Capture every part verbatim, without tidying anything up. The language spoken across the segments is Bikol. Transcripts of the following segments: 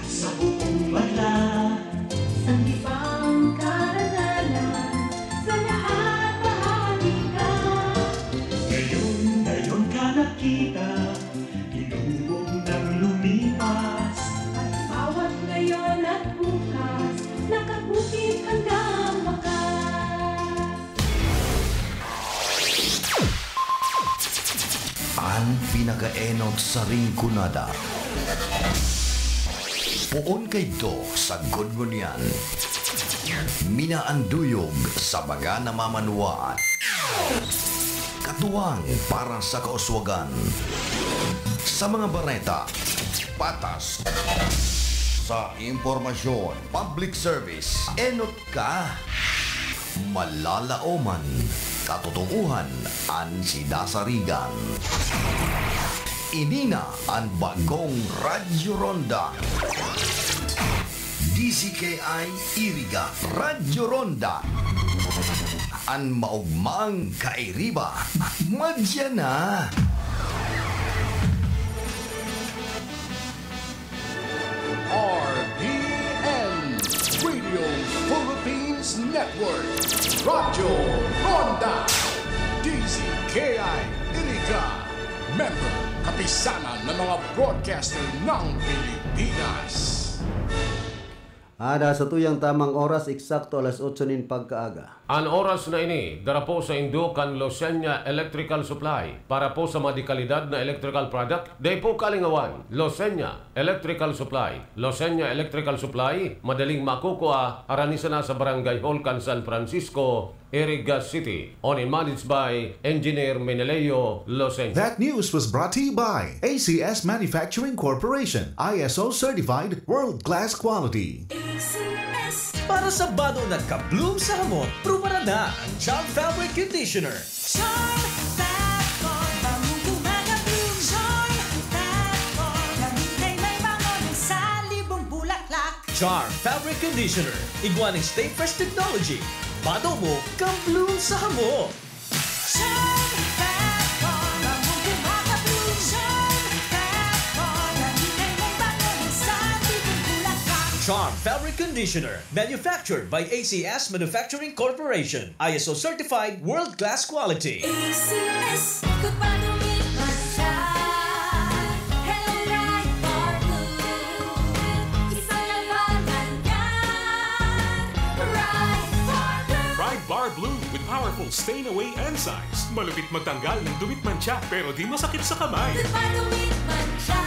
Sa buong bansa, sanlibutan karangalan, sa lahat bahagi ka. Ngayon, ngayon ka nakita, tinubog ng lumipas. At bawat ngayon at bukas, nakabukid hanggang wakas. An pinakaenot sa Rinconada. Poon kaidto sa Gudgod ngunyan. Minaanduyog sa mga namamanwaan. Katuwang para sa kauswagan. Sa mga bareta, patas. Sa impormasyon, public service, enot ka. Malalaoman, katotoohan an sidasarigan. Ini na an bagong Radyo Ronda. D Z K I Iriga, Radyo Ronda. An maogmang kairiba, madya na. R P N, Radio Philippines Network, Radyo Ronda, D Z K I Iriga, member, kapisanan ng mga broadcaster ng Pilipinas. Ada sa tuyang tamang oras, eksakto alas otso nin pagkaaga. An oras na ini, dara po saindo kan Losenya Electrical Supply. Para po sa mga dekalidad na electrical product, dai po kalingawan, Losenya Electrical Supply. Losenya Electrical Supply, madaling makukua, harani sana sa Barangay Hall kan San Francisco, Iriga City. Owned and managed by Engineer Meneleo Losenya. That news was brought to you by A C S Manufacturing Corporation, I S O certified, world-class quality. A C S. Para sa bangon at ka-bloom sa hamot, prubaran na ang Charm Fabric Conditioner. Charm Fabric, bangong gumagabloom. Charm Fabric, gamit na may bango ng salibong bulaklak. Charm Fabric Conditioner, igwa ning Stay Fresh Technology. Bado mo, ka-bloom sa hamot. Charm Fabric, bangong gumagabloom. Charm Fabric, gamit na may bango ng salibong bulaklak. Charm Fabric Conditioner, manufactured by A C S Manufacturing Corporation. I S O certified, world-class quality. A C S, kung paano man siya. Hello, Pride Bar Blue. Isa lang pangalan, Pride Bar Blue. Pride Bar Blue with powerful stain away enzymes. Malupit magtanggal ng dumit mantsa, pero di masakit sa kamay. Kung paano man siya.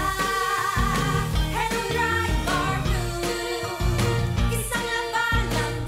Hello, Pride Bar Blue. Isa lang pangalan.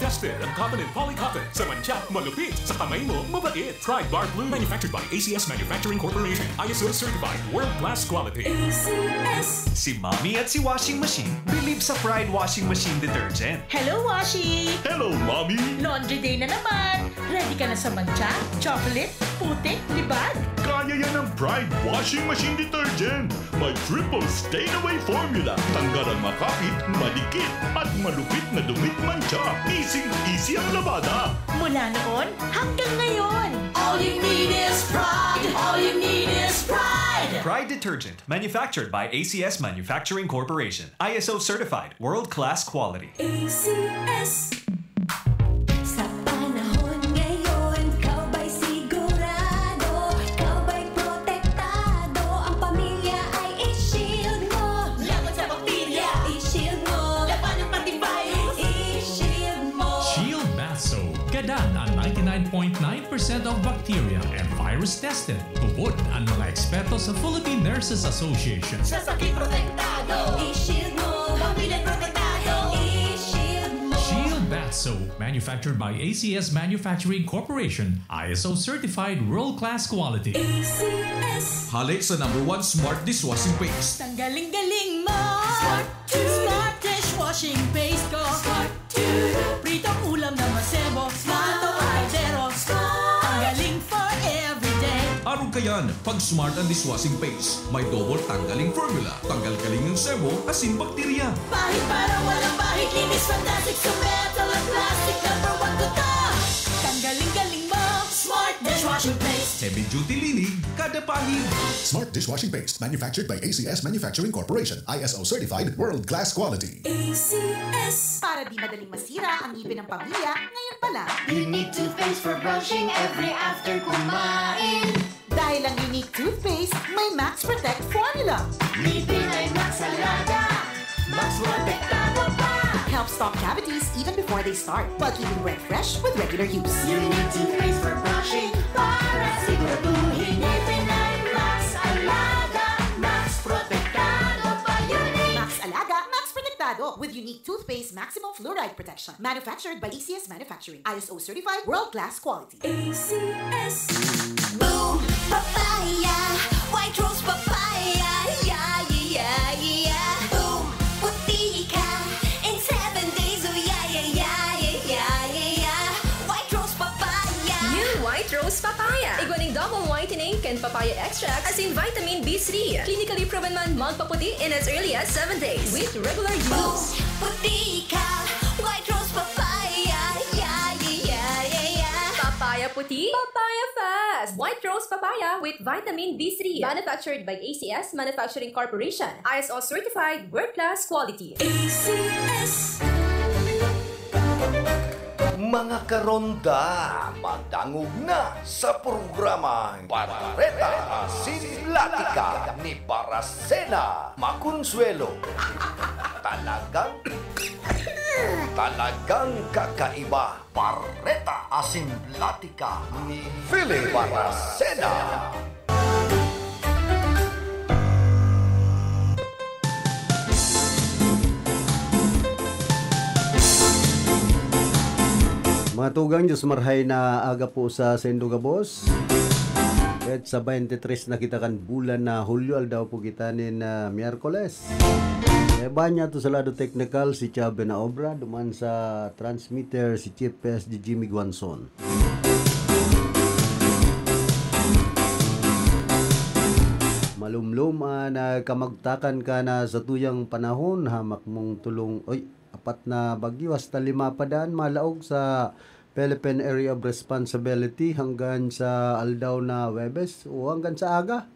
Tested ang cotton and poly cotton. Sa mantsa, malupit. Sa kamay mo, mabait. Pride Bar Blue. Manufactured by A C S Manufacturing Corporation. I S O certified. World class quality. A C S. Si Mommy at si Washing Machine believe sa Pride Washing Machine Detergent. Hello, Washi! Hello, Mommy! Laundry day na naman! Ready ka na sa mantsa, chocolate, putik, libag? Kaya yan ng Pride Washing Machine Detergent! May triple stain away formula. Tanggal ang makapit, madikit, at malupit na dumit mantsa. Easy-easy ang labada. Mula noon hanggang ngayon. All you need is Pride. All you need is Pride. Pride detergent, manufactured by A C S Manufacturing Corporation. I S O certified, world-class quality. A C S. Sa panahon ngayon, ikaw ba'y sigurado? Ikaw ba'y protektado? Ang pamilya ay i-shield mo. Laban sa bakterya, i-shield mo. Laban ng pati virus, i-shield mo. Shield Bath Soap. Gadan ang ninety-nine point nine percent of bacteria and virus tested. Tubod ang mga eksperto sa Philippine Nurses Association. Sa sakit protektado, i-shield mo. Pamilya protektado, i-shield mo. Shield Bath Soap, manufactured by A C S Manufacturing Corporation, I S O certified world-class quality. A C S. Hale sa number one smart dishwashing paste. Ang galing-galing mo! Smart! Smart dishwashing paste ko! Smart! Pritong ulam na masebo, Smart! Kaldero, Smart! Ang galing for everyday! Arog kayan, pag Smart ang dishwashing paste, may double tanggaling formula, tanggal galing ng sebo, asin bakterya. Pahid para walang bahid, linis fantastic sa metal at plastic, number one ko to. Tanggaling galing mo, Smart dishwashing Heavy duty linig, kada pahid. Smart dishwashing paste, manufactured by A C S Manufacturing Corporation, I S O certified, world class quality. A C S. Para di madaling masira ang ngipin ng pamilya, ngayon pa lang. Unique toothpaste for brushing every after kumain. Dahil ang Unique toothpaste may Max Protect formula. Ngipin ay Max Alaga, Max Protektado pa. Helps stop cavities even before they start, while keeping breath fresh with regular use. Unique toothpaste for brushing, para siguraduhin ngipin ay Max Alaga, Max Protektado pa. Unique. Max Alaga, Max Protektado, with Unique toothpaste maximum fluoride protection. Manufactured by A C S Manufacturing. I S O certified, world class quality. A C S. Boom! Papaya! White Rose Papaya! Yeah, yeah, yeah, yeah! Boom! Puti ka in seven days! Oh, yeah, yeah, yeah, yeah, yeah, yeah, yeah! White Rose Papaya! New White Rose Papaya! Igwa nin double whitening kan papaya extract asin vitamin B three. Clinically proven man magpaputi in as early as seven days with regular use. Boom! Puti ka! White Rose Papaya! Yeah, yeah, yeah, yeah, yeah! Papaya puti, papaya fast! White Rose Papaya with vitamin B three. Manufactured by A C S Manufacturing Corporation. I S O certified, world class quality. A C S. Mga karonda, madangog na sa programang Bareta Asin Platika ni Barasena Maconsuelo. Talagang, talagang kakaiba. Bareta Asin Platika ni Philip Barasena. Mga tugang, Diyos marhay na aga po sa saindo gabos. Petsa twenty-three na kita kan bulan na Hulyo, aldaw po kita nin, ah, Miyerkules. Kaya ba niya to sa lado teknikal, si Chubby na obra, duman sa transmitter, si Chief P S G Jimmy Guanzon. Malumlom an, ah, kamagtakan kan, ah, satuyang panahon, hamak mong tulong, oy, apat na bagyo, hasta lima pa dan, malaog sa Philippine Area of Responsibility hanggan sa aldaw na Huwebes o hanggan sa aga.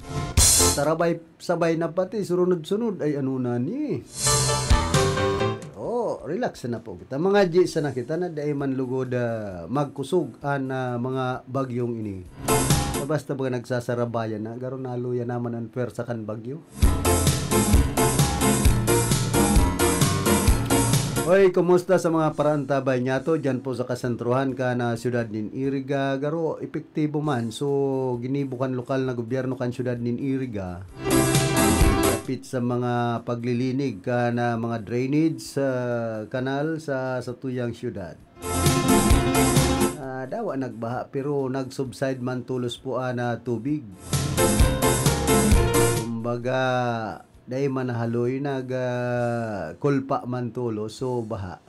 Tarabay, sabay na pati, surunod-sunod. Ay, ano na ni? Oh, relax na po kita. Mga G, sana kita na dai man lugod, ah, magkusog an, ah, mga bagyong ini. Basta baga nagsasarabayan na, garo naluya naman ang pwersa kan bagyo. Hoy, kumusta sa mga paraantabay niyato diyan po sa kasentruhan kan, ah, siyudad nin Iriga? Garo epektibo man. So, ginibo kan lokal na gobyerno kan siyudad nin Iriga dapit sa mga paglilinig kan, ah, mga drainage, ah, kanal sa satuyang siyudad. Ah, dawa nagbaha, pero nag-subside man tolos po an, ah, tubig. Kumbaga, dai man nahaloy, nag, ah, kulpa man tolos, so baha.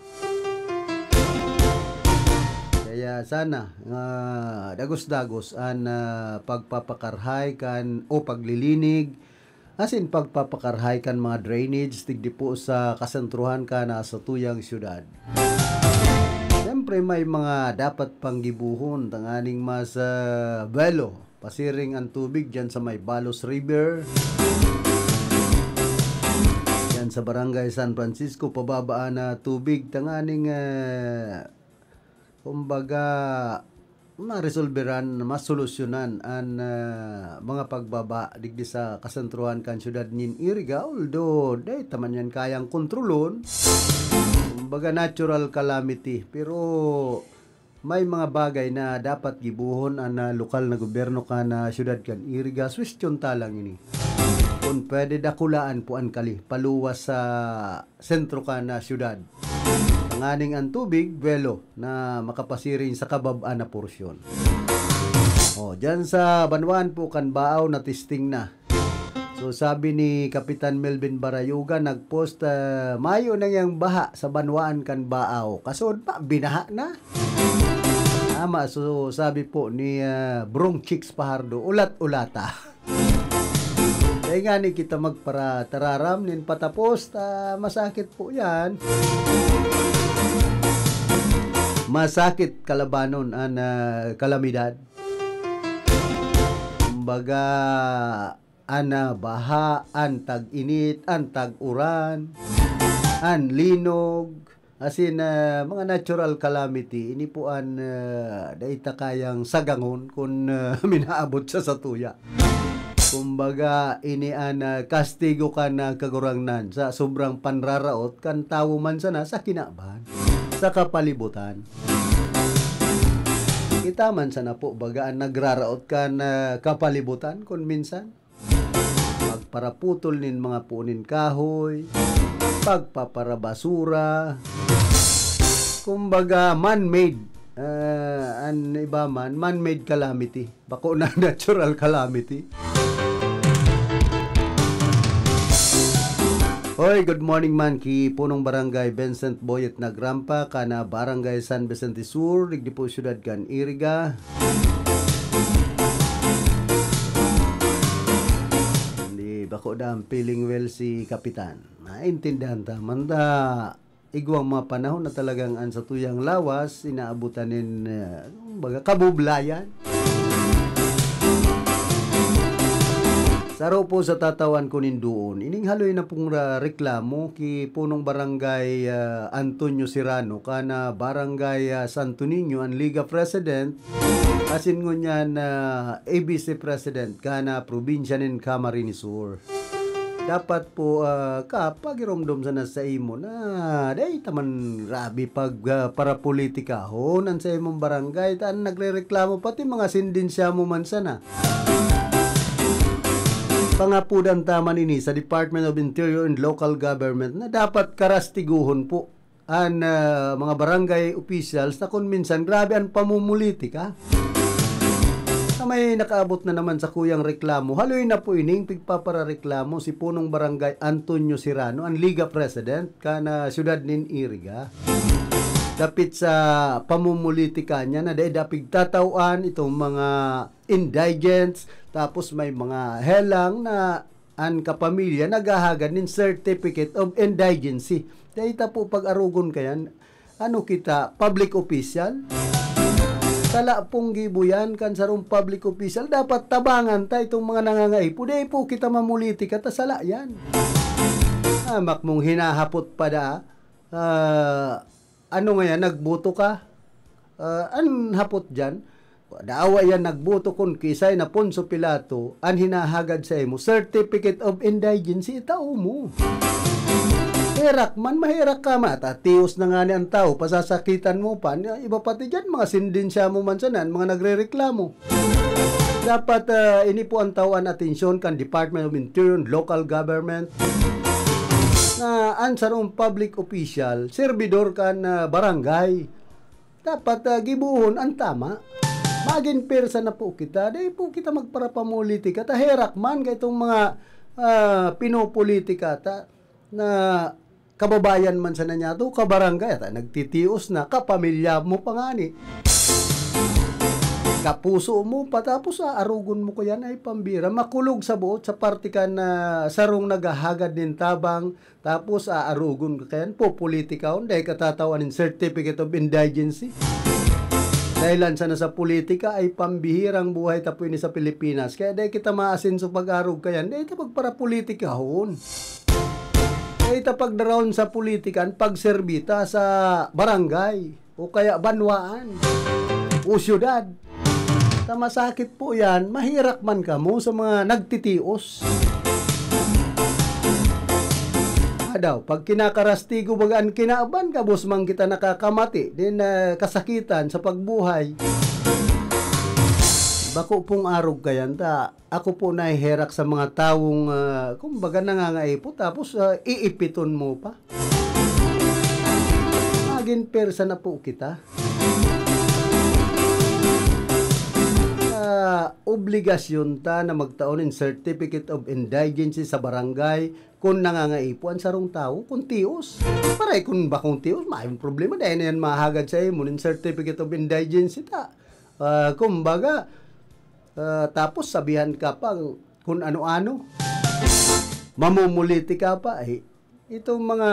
Kaya sana, ah, dagos-dagos an, ah, pagpapakarhay kan, o paglilinig, asin pagpapakarhay kan mga drainage digdi po sa kasentruhan kan, ah, satuyang siyudad. Siyempre, may mga dapat pang gibohon tanganing mas, ah, buwelo pasiring an tubig diyan sa may Balos River. Diyan sa Barangay San Francisco, pababa na tubig tanganing, ah, kumbaga, maresolberan, masolusyonan an, ah, mga pagbaba digdi sa kasentruhan kan siyudad nin Iriga, although dai ta man yan kayang kontrolon. Kumbaga, natural calamity. Pero may mga bagay na dapat gibohon an, ah, lokal na gobyerno kan, ah, siyudad kan Iriga. Suwestyon ta lang ini. Kun pwede, dakulaan po an kali, paluwas sa sentro kan, ah, siyudad. Tanganing an tubig, buwelo, na makapasiring sa kabab-an na porsyon. Oh, diyan sa banwaan po kan Baaw, na-testing na. So, sabi ni Kapitan Melvin Barayuga, nag-post, ah, mayo na yang baha sa banwaan kan Baaw. Kasod pa, binaha na. Tama, so sabi po ni, ah, Brong Chicks Pahardo, ulat-ulata. Dai ngani kita magparatararam nin patapos, ta masakit po yan. Masakit kalabanon an, ah, kalamidad. Baga, an, ah, baha, an tag-init, an tag-uran, an linog, as in, ah, mga natural calamity, ini po an, ah, dai ta kayang sagangon kun, ah, minaabot sa satuya. Kumbaga, ini an, ah, kastigo kan, ah, Kagurangnan sa sobrang panraraot kan tawo man sana sa kinaban, sa kapalibutan. Kita man sana po, baga, an nagraraot kan, ah, kapalibutan kun minsan. Pagparaputol nin mga puon nin kahoy, pagpaparabasura, kumbaga, man-made. Ah, an iba man, man-made calamity. Bako na natural calamity. Hoy, good morning man ki Punong Barangay Vincent Boyet Nagrampa, kana Barangay San Vicente Sur, digdi po siyudad kan Iriga. Hindi, bako da ang feeling well si Kapitan. Naintindihan ta man da. Igwang mga panahon na talagang an satuyang lawas, inaabutan nin, ah, kumbaga, kabublayan. Saro po sa tatawan ko nin doon, ining haloy na pong ra-, reklamo ki Punong Barangay, ah, Antonio Serrano, kana Barangay, ah, Santo Niño, an Liga President, asin ngunyan, ah, A B C President, kana probinsya nin Camarines Sur. Dapat po, ah, Kap, pagiromdom sana sa imo na dai ta man grabe pag, ah, parapolitikahon an sa imong barangay, ta an nagrereklamo, pati mga sindensya mo man sana. Pangapodan ta man ini sa Department of Interior and Local Government na dapat karastiguhon po an, ah, mga barangay officials na kun minsan grabe an pamumulitika. Na may nakaabot na naman sa kuyang reklamo, haloy na po ining pigpaparareklamo si Punong Barangay Antonio Serrano, an Liga President, kana siyudad nin Iriga. Dapit sa pamumulitika niya na dai da pigtataw-an itong mga indigents, tapos may mga helang na an kapamilya naghahagad nin Certificate of Indigency. Dai ta po pag-arogon kayan. Ano kita, public official? Sala pong gibo yan kan sarong public official. Dapat tabangan ta itong mga nangangaipo. Dai po kita mamulitika, ta sala yan. Hamak mong hinahapot pa da, ah, ano nga yan, nagboto ka? Ah, an hapot diyan, dawa yan nagboto kun kisay na Poncio Pilato an hinahagad sa imo, Certificate of Indigency, itao mo. Herak man, maherak ka, matatios na nga ni ang tao, pasasakitan mo pa. Ni-, iba pati diyan, mga sindensya mo man sana, mga nagrereklamo. Dapat, ah, ini po ang tao an atensyon kan Department of Interior and Local Government na an sarong public official, serbidor kan, ah, barangay. Dapat, ah, gibohon an tama. Magin persa na po kita. Dai po kita magparapamulitika. Ta herak man ka itong mga, ah, pinopolitika ta na kababayan man sana niyato, kabarangay, ta nagtitios na, kapamilya mo pa ngani. Kapuso mo pa, tapos aarogon mo ko yan, ay pambira. Makulog sa buot sa parte kan, ah, sarong naghahagad nin tabang, tapos aarogon ka kayan, popolitikahon, dahil katatawan nin Certificate of Indigency. Dahilan sana sa politika ay pambihirang buhay ta po ini sa Pilipinas. Kaya dahil kita maasenso pag-arog kayan, dahil ta pagparapolitikahon. Dahil ta pagdaraon sa politika, an pagserbita sa barangay, o kaya banwaan, o syudad. Ta masakit po yan, maherak man kamo sa mga nagtitios. Adaw, pag kinakarastigo baga an kinaban, gabos man kita nakakamati, din, ah, kasakitan sa pagbuhay. Bako pong arog kayan, ta ako po naheherak sa mga tawong, ah, kumbaga, nangangaipo, tapos, ah, iipiton mo pa. Magin persa na po kita. Ah, obligasyon ta na magtao nin Certificate of Indigency sa barangay kun nangangaipo an sarong tawo, kun tios. Paray kun bakong tios, mayong problema, dai na yan mahagad sa imo nin Certificate of Indigency ta. Ah, kumbaga, ah, tapos sabihan ka pang kun ano-ano. Mamumuliti ka pa, eh. Itong mga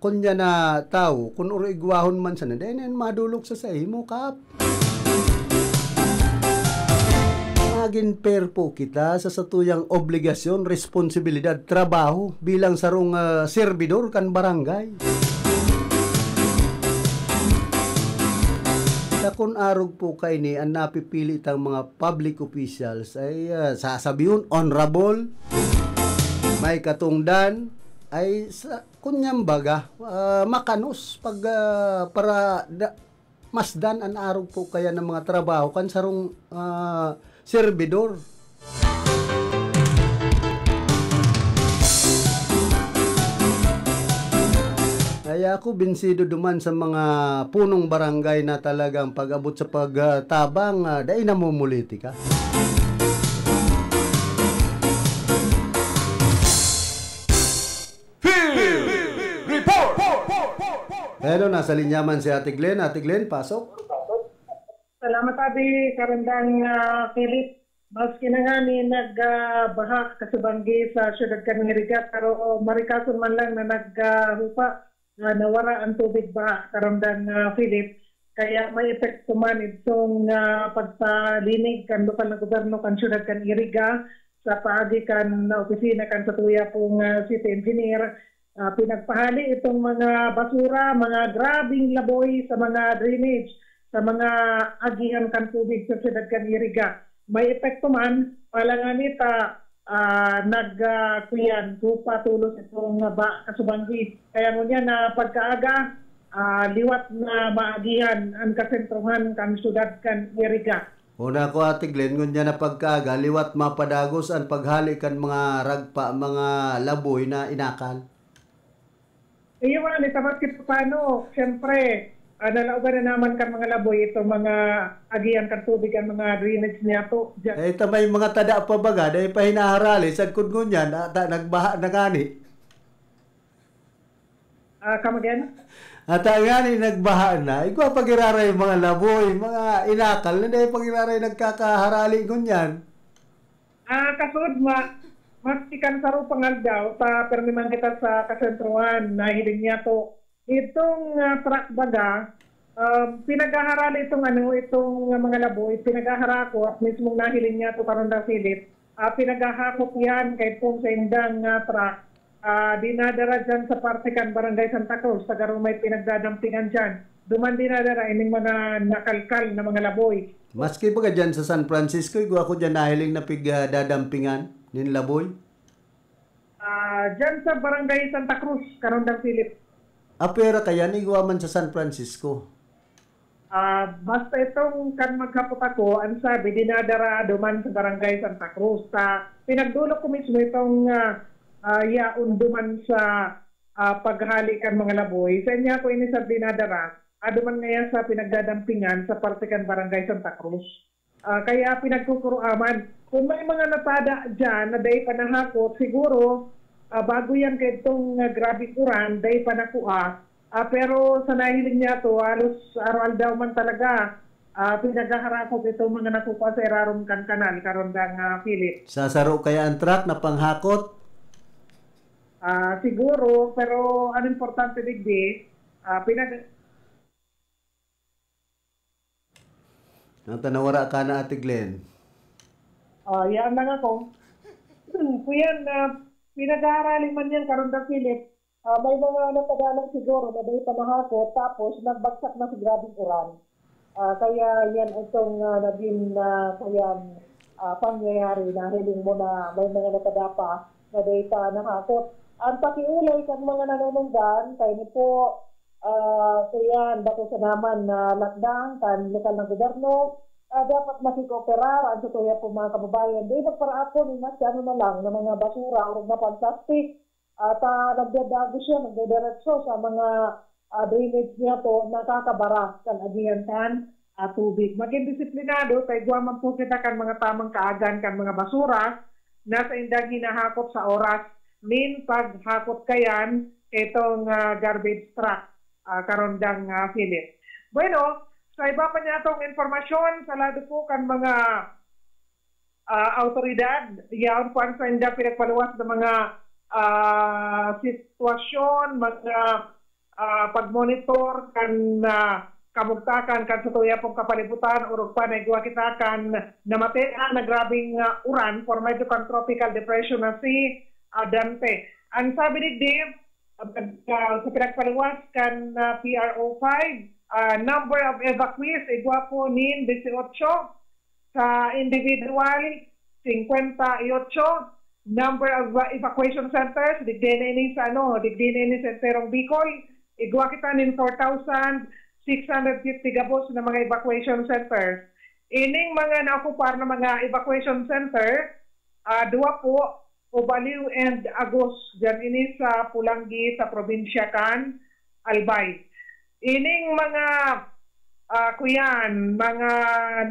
kunya na tawo, kun oro-igwahon man sana, dai na yan madulog sa, sa imo, Kap. Magin fair po kita sa satuyang obligasyon, responsibilidad, trabaho bilang sarong, ah, serbidor kan barangay. Sa kun arog po kaini, an napipili tang mga public officials ay, ah, sasabihon, honorable, may katungdan, ay sa, kunyang baga, ah, makanos pag, ah, para da-, masdan an arog po kaya ng mga trabaho kan sarong, ah, serbidor. Kaya ako binsido duman sa mga punong barangay na talagang pag-abot sa pagtabang, ah, dai namumulitika. Field Report! Hello, nasa linya man si Ate Glenn. Ate Glenn, pasok. Salamat, Abi. Karandang, ah, Philip. Maski na ngani nag, ah, baha kasubanggi sa siyudad kan Iriga, pero marikason man lang na nag, ah, hupa, ah, nawara ang tubig baha, karandang, ah, Philip. Kaya may epekto man itong, ah, pagpalinig kan lokal na gobyerno kan siyudad kan Iriga sa paagi kan opisina kan satuya pong, ah, city engineer. Ah, pinagpahali itong mga basura, mga grabing laboy sa mga drainage, sa mga agihan kan tubig sa siyudad kan Iriga. May epekto man, palangani ta, ah, nag, ah, kuyan, hupa tolos itong ba kasubanggi. Kaya ngunyan na pagkaaga, ah, liwat na maagihan an kasentrohan kan siyudad kan Iriga. Una ko, Ate Glenn, ngunyan na pagkaaga, liwat mapadagos an paghali kan mga ragpa, mga laboy na inakal. Iyo man, itapat kita paano, siyempre, ah, nalaogan na naman kan mga laboy, ito mga agihan kan tubig, ang mga drainage niya to. Diyan. Eh, ito may mga tada pa baga, dahil pa hinaharali, sagkod ngunyan, ata nagbaha na ngani. Ah, come again? Ata ngani nagbaha na, igwa pa giraray mga laboy, mga inakal na dahil pa giraray nagkakaharali ngunyan. Ah, kasud ma-, maski kan saro pang aldaw, ta permi man kita sa kasentrohan, nahiling niya to. Itong, ah, truck baga, um, pinaghaharali itong ano, itong, ah, mga laboy, pinaghaharakot, mismong nahiling niya to, Karandang Philip. Ah, pinaghahakot yan kay itong sa indang, ah, truck. Ah, dinadara dyan sa parte kan Barangay Santa Cruz, taga may pinagdadampingan dyan. Duman dinadara ining mga nakalkal na mga laboy. Maski baga dyan sa San Francisco, igwa ko dyan nahiling na pig, ah, dadampingan nin laboy. Ah, dyan sa Barangay Santa Cruz, Karandang Philip. Ah, pwera kaya, igwa man sa San Francisco. Ah, basta itong kan maghapot ako, ang sabi, dinadara duman sa Barangay Santa Cruz. Sa pinagdulok ko mismo itong, ah, ah, yaon duman sa, ah, paghali kan mga laboy. Sa inya ko ini sa dinadara, ah, duman ngaya sa pinagdadampingan sa parte kan Barangay Santa Cruz. Ah, kaya pinagkukuruaman. Kung may mga natada diyan na dai pa nahakot, siguro, ah, bago yan kay itong, ah, grabeng uran, dai pa nakua. Ah, pero sa nahiling niya to, halos araw-aldaw man talaga, ah, pinaghaharakot itong mga nakukua sa irarom kan kanal, Karandang, ah, Philip. Sa saro kaya ang truck na panghakot? Ah, siguro, pero ang importante digdi, ah, pinag- Nang tanawara ka na, Ate Glenn. Ah, yan lang ako. Kuya, na pinag-aaralin man yan, Karandang Philip. Ah, may mga nakadalang siguro na dahil pa nahakot, tapos nagbagsak na si grabing uran. Ah, kaya yan itong, ah, naging, ah, kuya, ah, pangyayari na hiling mo na may mga nakadapa na dahil pa nahakot. Ang pakiulay kan mga nanunungdan, kayo po, ah, kuya, bako sa naman na lakdang kan lokal na gobyerno, ah, dapat makikooperar ang satuya po mga kababayan. Di magparaapon, mas ano na lang, na mga basura o mga plastic. At, ah, nagdadagos siya, nagdidiretso sa mga, ah, drainage niya to, nakakabara kan agihan kan, ah, tubig. Maging disiplinado, kay igwa man po kita kan mga tamang kaagan kan mga basura na saindang hinahakot sa oras nin paghakot kayan kaitong, ah, garbage truck, ah, Karandang, ah, Philip. Bueno, sa iba pa niya atong impormasyon, sa lado po kan mga ah, awtoridad, yaon po ang saindang pinagpaluwas na mga, ah, sitwasyon, mga, ah, pagmonitor kan, ah, kabugtakan kan sa tuya pong kapalibutan, orog pa na igwa kita kan namati na nagrabing ah, uran, forma ito kan tropical depression na si ah, Dante. Ang sabi digdi, ah, sa pinagpaliwas kan ah, P R O five, ah, number of evacuees, igwa po nin dieciocho, sa individual, cincuenta y ocho. Number of uh, evacuation centers, digdi na ini sa ano, digdi na ini sa enterong Bicol. Igwa kita nin four thousand six hundred fifty gabos na mga evacuation centers. Ining mga naokupar na mga evacuation center, ah, duwa po, Ubaliw and Agus, dyan ini sa Pulanggi sa probinsya kan Albay. Ining mga ah, kuyan, mga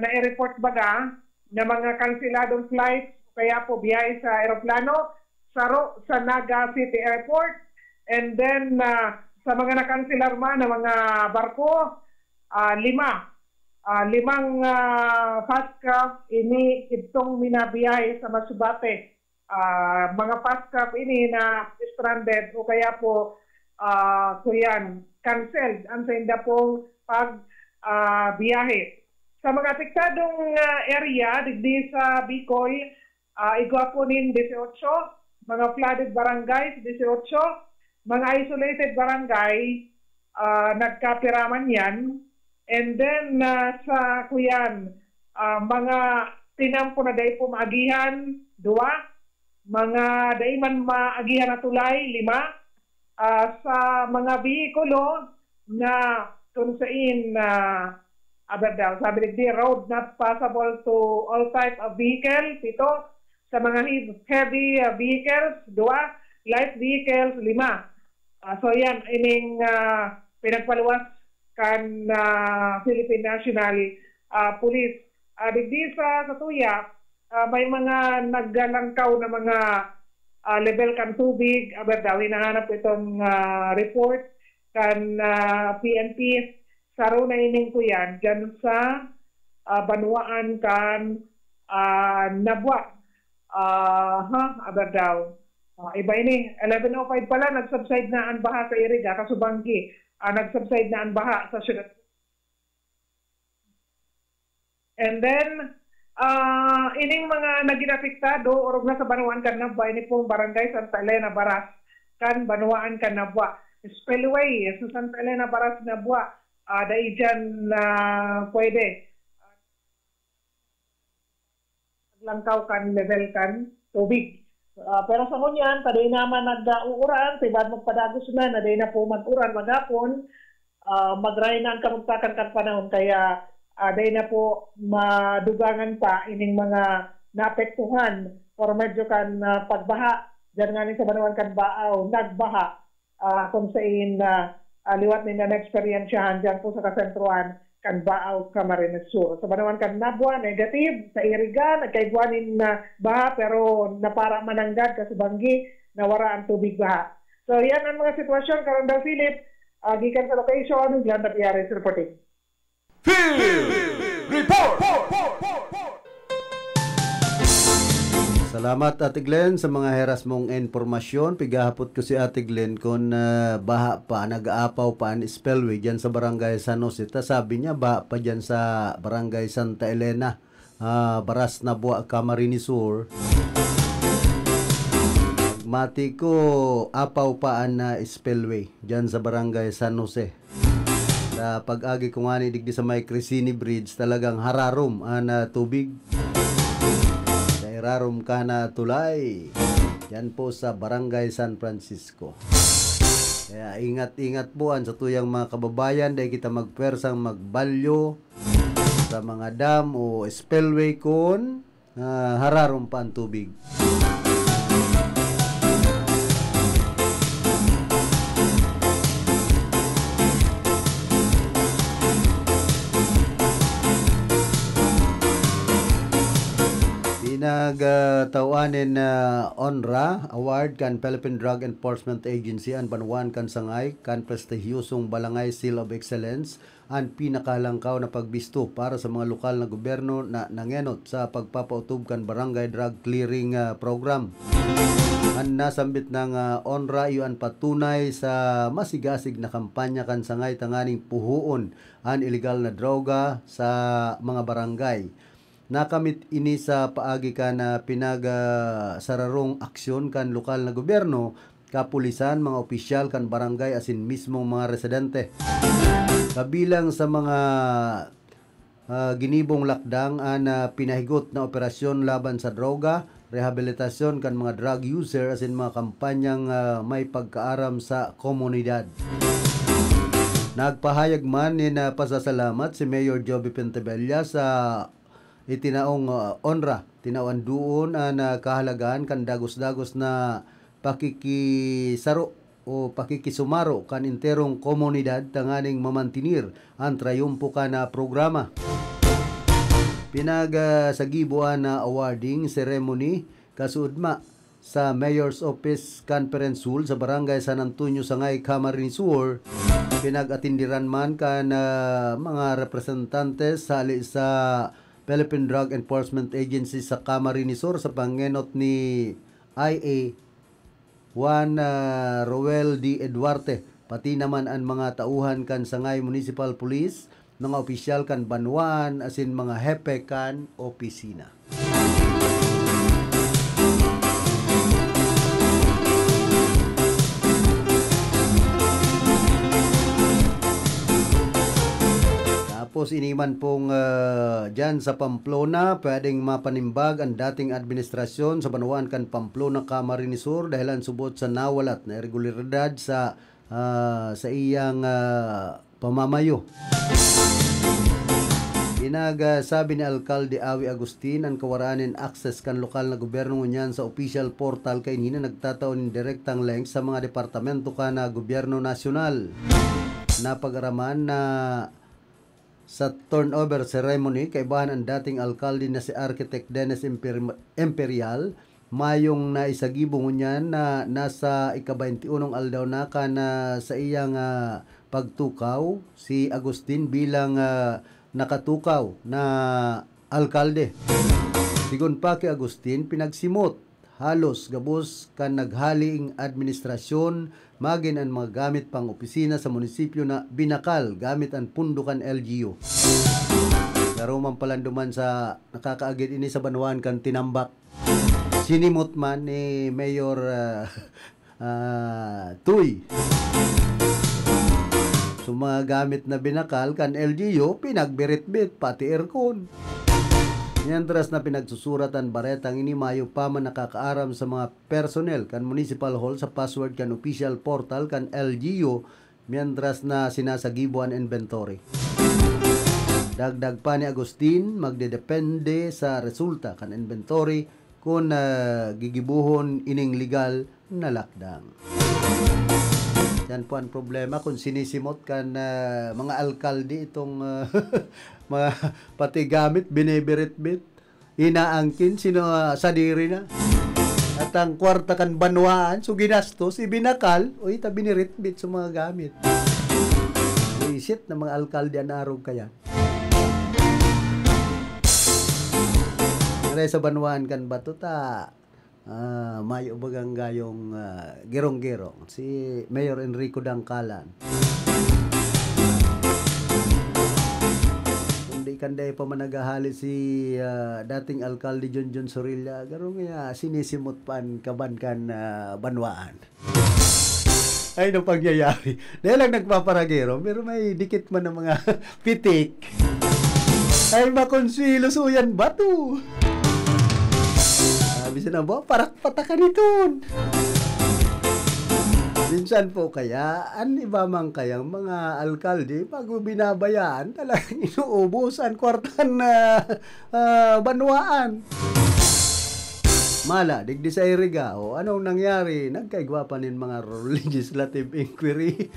nai-report baga na mga kanseladong flights o kaya po biyahe sa eroplano, saro sa Naga City Airport, and then ah, sa mga nakanselar man na mga barko, ah, lima. Ah, limang ah, fast craft ini idtong minabiyahe sa Masbate. Ah, mga fast craft ini na stranded o kaya po ah, kuyan, canceled ang sainda pong pag ah, biyahe. Sa mga apektadong ah, area digdi sa Bicol, ah, igwa po nin dieciocho, mga flooded barangays, dieciocho, mga isolated barangay, ah, nagkapira man yan. And then, ah, sa kuyan, ah, mga tinampo na dai po maagihan, duwa, mga dai man maagihan na tulay, lima, ah, sa mga behikulo na kung sain, ah, aber daw, sabi digdi, road not passable to all type of vehicle, pito, sa mga hev- heavy ah, vehicles, duwa, light vehicles, lima. Ah, so yan, ining ah, pinagpaluwas kan ah, Philippine National ah, Police. Ah, digdi sa, sa tuya, ah, may mga naglalangkaw na mga ah, level kan tubig. Aber daw, hinahanap ko itong ah, report kan ah, P N P. Saro na ining kuyan dyan sa ah, banwaan kan ah, Nabua. Ah, ha, aber daw. Ah, iba ini, eleven oh five pala, nag-subside na ang baha sa Iriga, Kasubanggi. Ah, nag-subside na ang baha sa syudad. And then, ah, ining mga naging apektado, orog na sa banwaan kan Nabua, ini pong Barangay Santa Elena, Baras, kan banwaan kan Nabua. Spillway sa Santa Elena, Baras, Nabua, ah, dai dyan na pwede. Naglangkaw kan level kan tubig. Ah, pero sa ngunyan, ta dai naman nag-uuran, sa iba't magpadagos na, na dai na po mag-uran maghapon, ah, magrahay na ang kamugtakan kan panahon, kaya ah, dai na po madugangan pa ining mga naapektuhan or medyo kan ah, pagbaha. Diyan nga ni sa Banwaan kan Baaw, nagbaha ah, kung sain na ah, liwat ninda naeksperyensyahan diyan po sa kasentruhan kan Baaw, Camarines Sur. Sa Banwaan kan Nabua, negative. Sa Iriga, nagkaigwa nin ah, baha pero napara mananggad, Kasubanggi, nawara ang tubig baha. So, yan ang mga sitwasyon, Karondaw Philip. Ah, gikan sa location, Glenda Piares reporting. Field Report! Salamat, Ate Glenn, sa mga heras mong impormasyon. Pigahapot ko si Ate Glenn kung ah, baha pa, nag-aapaw pa an spillway dyan sa Barangay San Jose. Ta sabi niya, baha pa dyan sa Barangay Santa Elena, ah, Baras, Nabua, Camarines Sur. Mati ko, apaw pa an ah, spillway dyan sa Barangay San Jose. Sa pag-agi ko ngani digdi sa may Cresini Bridge, talagang hararom an ah, tubig. Sa irarom ka na tulay. Yan po sa Barangay San Francisco. Kaya ingat-ingat po an satuyang mga kababayan, dai kita magpwersang magbalyo sa mga dam o spillway kun ah, hararom pa an tubig. Pinagtaw-an nin ah, ONRA Award kan Philippine Drug Enforcement Agency an banwaan kan Sangay kan prestihiyosong Balangay Seal of Excellence, an pinakalangkaw na pagbisto para sa mga lokal na gobyerno na nangenot sa pagpapautob kan Barangay Drug Clearing ah, Program. An nasambit na nga onra iyo an patunay sa masigasig na kampanya kan sangay tanganing puhoon an ilegal na droga sa mga barangay. Nakamit ini sa paagi kan, ah, pinag, ah, sararong aksyon kan lokal na gobyerno, kapulisan, mga opisyal kan barangay asin mismong mga residente. Kabilang sa mga, ah, ginibong lakdang an, ah, pinahigot na operasyon laban sa droga, rehabilitasyon kan mga drug user asin mga kampanyang, ah, may pagkaaram sa komunidad. Nagpahayag man nin, ah, pasasalamat si Mayor Joby Pentebella sa itinaong, ah, onra. Tinawan duon an, ah, kahalagahan kan dagos-dagos na pakikisaro o pakikisumaro kan enterong komunidad tanganing mamantinir an trayumpo kan, ah, programa. Pinag, ah, sagibo an, ah, awarding ceremony kasuodma sa Mayor's Office Conference Hall sa Barangay San Antonio, Sangay, Camarines Sur. Pinag-atindiran man kan, ah, mga representantes hali sa Philippine Drug Enforcement Agency sa Camarines Sur sa pangenot ni I A Juan, ah, Roel D. Eduarte, pati naman an mga tauhan kan Sangay Municipal Police, mga opisyal kan banwaan asin mga hepe kan opisina. Tapos ini man pong, ah, dyan sa Pamplona, pwedeng mapanimbag ang dating administrasyon sa banwaan kan Pamplona, Camarines Sur, dahilan subot sa nawalat na irregularidad sa, ah, sa iyang, ah, pamamayo. Pinag, ah, sabi ni Alkalde Awi Agustin an kawaraan nin access kan lokal na gobyerno ngunyan sa official portal kaini na nagtatao nin direktang link sa mga departamento kan, ah, gobyerno nasyonal. Napag-araman na sa turnover ceremony, kaibahan ang dating alkalde na si Architect Dennis Imper-, Imperial, mayong naisagibo ngunyan na nasa ika-baynti unong aldaw na kan, ah, sa iyang, ah, pagtukaw si Agustin bilang, ah, nakatukaw na alkalde. Sigon pa ki Agustin, pinagsimot halos gabos kan naghaling administrasyon, magin an mga gamit pang opisina sa munisipyo na binakal gamit an pondo kan L G U. Garo man palan duman sa nakakaagid ini sa banwaan kan Tinambak. Sinimot man ni Mayor, ah, ah, Tuy. So, mga gamit na binakal kan L G U, pinagbiritbit, pati aircon. Mientras na pinagsusurat an baretang ini, mayo pa man nakakaaram sa mga personnel kan Municipal Hall sa password kan official portal kan L G U, mientras na sinasagibo an inventory. Dagdag pa ni Agustin, magdedepende sa resulta kan inventory kun, ah, gigibohon ining legal na lakdang. Yan po ang problema kung sinisimot kan, ah, mga alkalde itong, ah, mga pati gamit, binibirit-bit, inaangkin, sino, ah, sadiri na. At ang kwarta kan banwaan, so ginastos, ibinakal, o ita binirit-bit sa mga gamit. Buisit na mga alkalde an arog kaya. Aray sa banwaan kan bato ta, ah, mayo bagang gayong, ah, girong-girong, si Mayor Enrico Dangkalan. Kundi kanday pa man naghahali si, ah, dating alkalde Junjun Sorilla, garo nga sinisimot pa an kaban kan, ah, banwaan. Ay, ano pangyayari? Dahil lang nagpaparagero, pero may dikit man ang mga pitik. Ay, makonswilo, suyan bato. Sabi siya na, "Ba, parak pataka niton." Minsan po kaya, an iba man kayang mga alkalde, pag binabayaan, talagang inuubos an kwarta na, ah, banwaan. Mala, digdi sa Irigao, anong nangyari? Nagkaigwa pa nin mga legislative inquiry.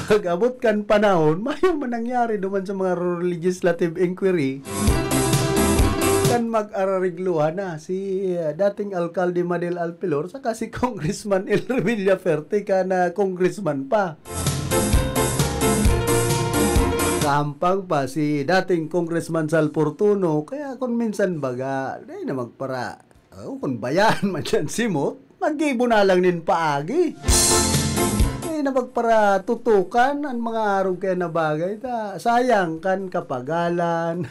Pag-abot kan panahon, mayo man nangyari duman sa mga legislative inquiry. Kan mag-ararigluhan na si, ah, dating Alkalde Madel Alpilor saka si Congressman El Revilla Ferte ka na congressman pa. Kahampang pa si dating Congressman Sal Fortuno, kaya kung minsan baga, dai na magpara-, oh, kung bayaan man siya simot, Maggibo na lang nin paagi. Kaya na magparatutukan an mga arog kaya na bagay. Ta, sayang kan kapagalan,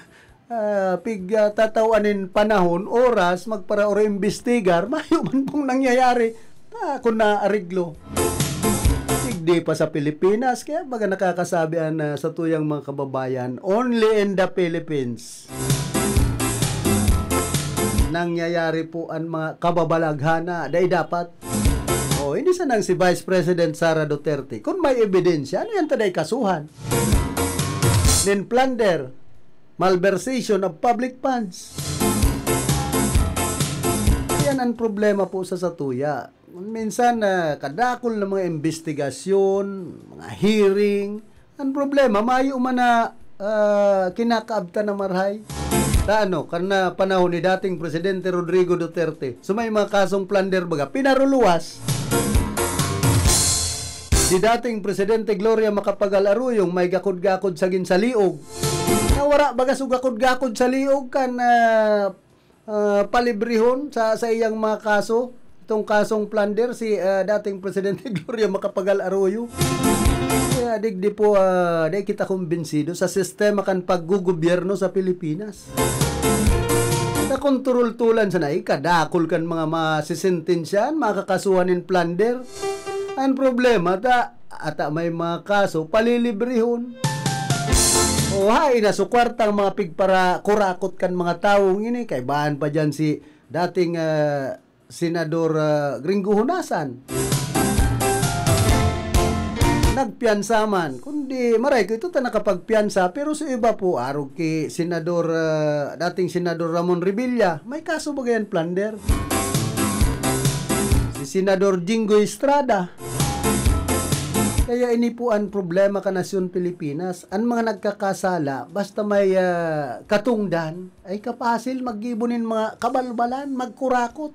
ah, pig, ah, tatawan nin panahon, oras, magparaoro imbestigar, mayo man pong nangyayari. Ta, kung naareglo. Digdi pa sa Pilipinas, kaya baga nakakasabi an, ah, satuyang mga kababayan, "Only in the Philippines." Nangyayari po an mga kababalaghan na dai dapat. O, hindi sanang si Vice President Sara Duterte. Kung may ebidensya, ano yan ta dai kasuhan? Nin plunder, malversation of public funds. Yan ang problema po sa satuya. Minsan, ah, kadakol na mga imbestigasyon, mga hearing. Ang problema, mayo man na, ah, kinakaabtan na marahay. Ta ano, kan, ah, panahon ni dating Presidente Rodrigo Duterte, so may mga kasong plunder baga, pinaruluwas. Si dating Presidente Gloria Macapagal Arroyo, may gakod-gakod sa ginsaliog. Nawara baga so gakod-gakod sa liog kan, ah, ah, palibrehon sa, sa iyang mga kaso. Itong kasong plunder, si, ah, dating Presidente Gloria Macapagal Arroyo. Kaya digdi po, ah, di kita kumbinsido sa sistema kan paggugobyerno sa Pilipinas. Nakontrol tulan sana, eh, kadakol kan mga masisentensyahan, makakasuhan nin plunder. Ang problema, ta, ata may mga kaso, palilibrehon. O, hain na su kwarta ang mga pigpara-, kurakot kan mga tawong ini. Kaibahan pa dyan si dating, ah, Senador, ah, Gringo Honasan. Nagpiyansa man. Kundi, maray ko, ito ta nakapagpiyansa. Pero sa iba po, arog ki Senador, ah, dating Senador Ramon Revilla, may kaso ba yan, plunder? Si Senador Jinggoy Estrada. Kaya ini po ang problema kan nasyon Pilipinas. Ang mga nagkakasala, basta may, ah, katungdan, ay kapasil maggibo nin mga kabalbalan, magkurakot.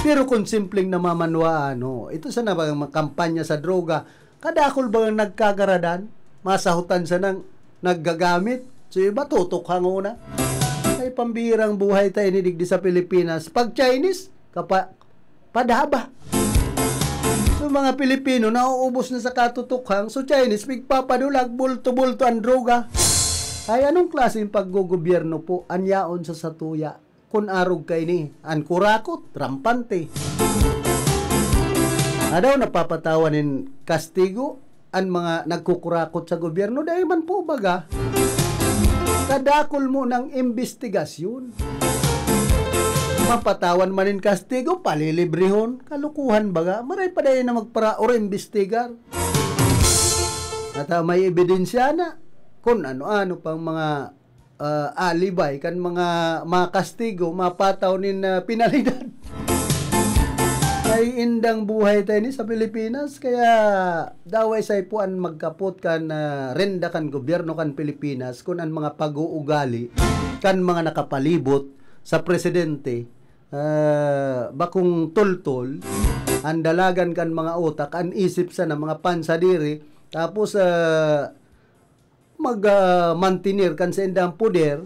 Pero kung simpleng namamanwaan, no, ito sana ba ang mga kampanya sa droga, kadakol ba ang nagkagaradan? Masahutan sanang naggagamit. So, iba, tutukhang una. Ay, pambihirang buhay tayo ni digdi sa Pilipinas. Pag Chinese, kapa-, padhaba. So, mga Pilipino, nauubos na sa katutukhang. So, Chinese, pigpapadulag, bulto-bulto ang droga. Ay, anong klaseng paggogobyerno po ang yaon sa satuya? Kun arog kaini, an kurakot, rampante. Adaw napapatawan nin kastigo an mga nagkukurakot sa gobyerno, dai man po baga. Kadakol mo ng imbestigasyon. Mapatawan man nin kastigo, palilibrehon. Kalukuhan baga. Maray pa dai na magparaor imbestigar. At, ah, may ebidensya na kun ano-ano pang mga ah, alibay kan mga, mga kastigo, mapataw nin, ah, penalidad. Ay indang buhay tayo ni sa Pilipinas, kaya daway sa ipuan magkapot kan, ah, renda kan gobyerno kan Pilipinas kun an mga pag-uugali kan mga nakapalibot sa presidente, ah, bakong toltol, ang dalagan kan mga utak, ang isip sana mga pansadiri, tapos, ah, mag, ah, mantener kan saindang poder,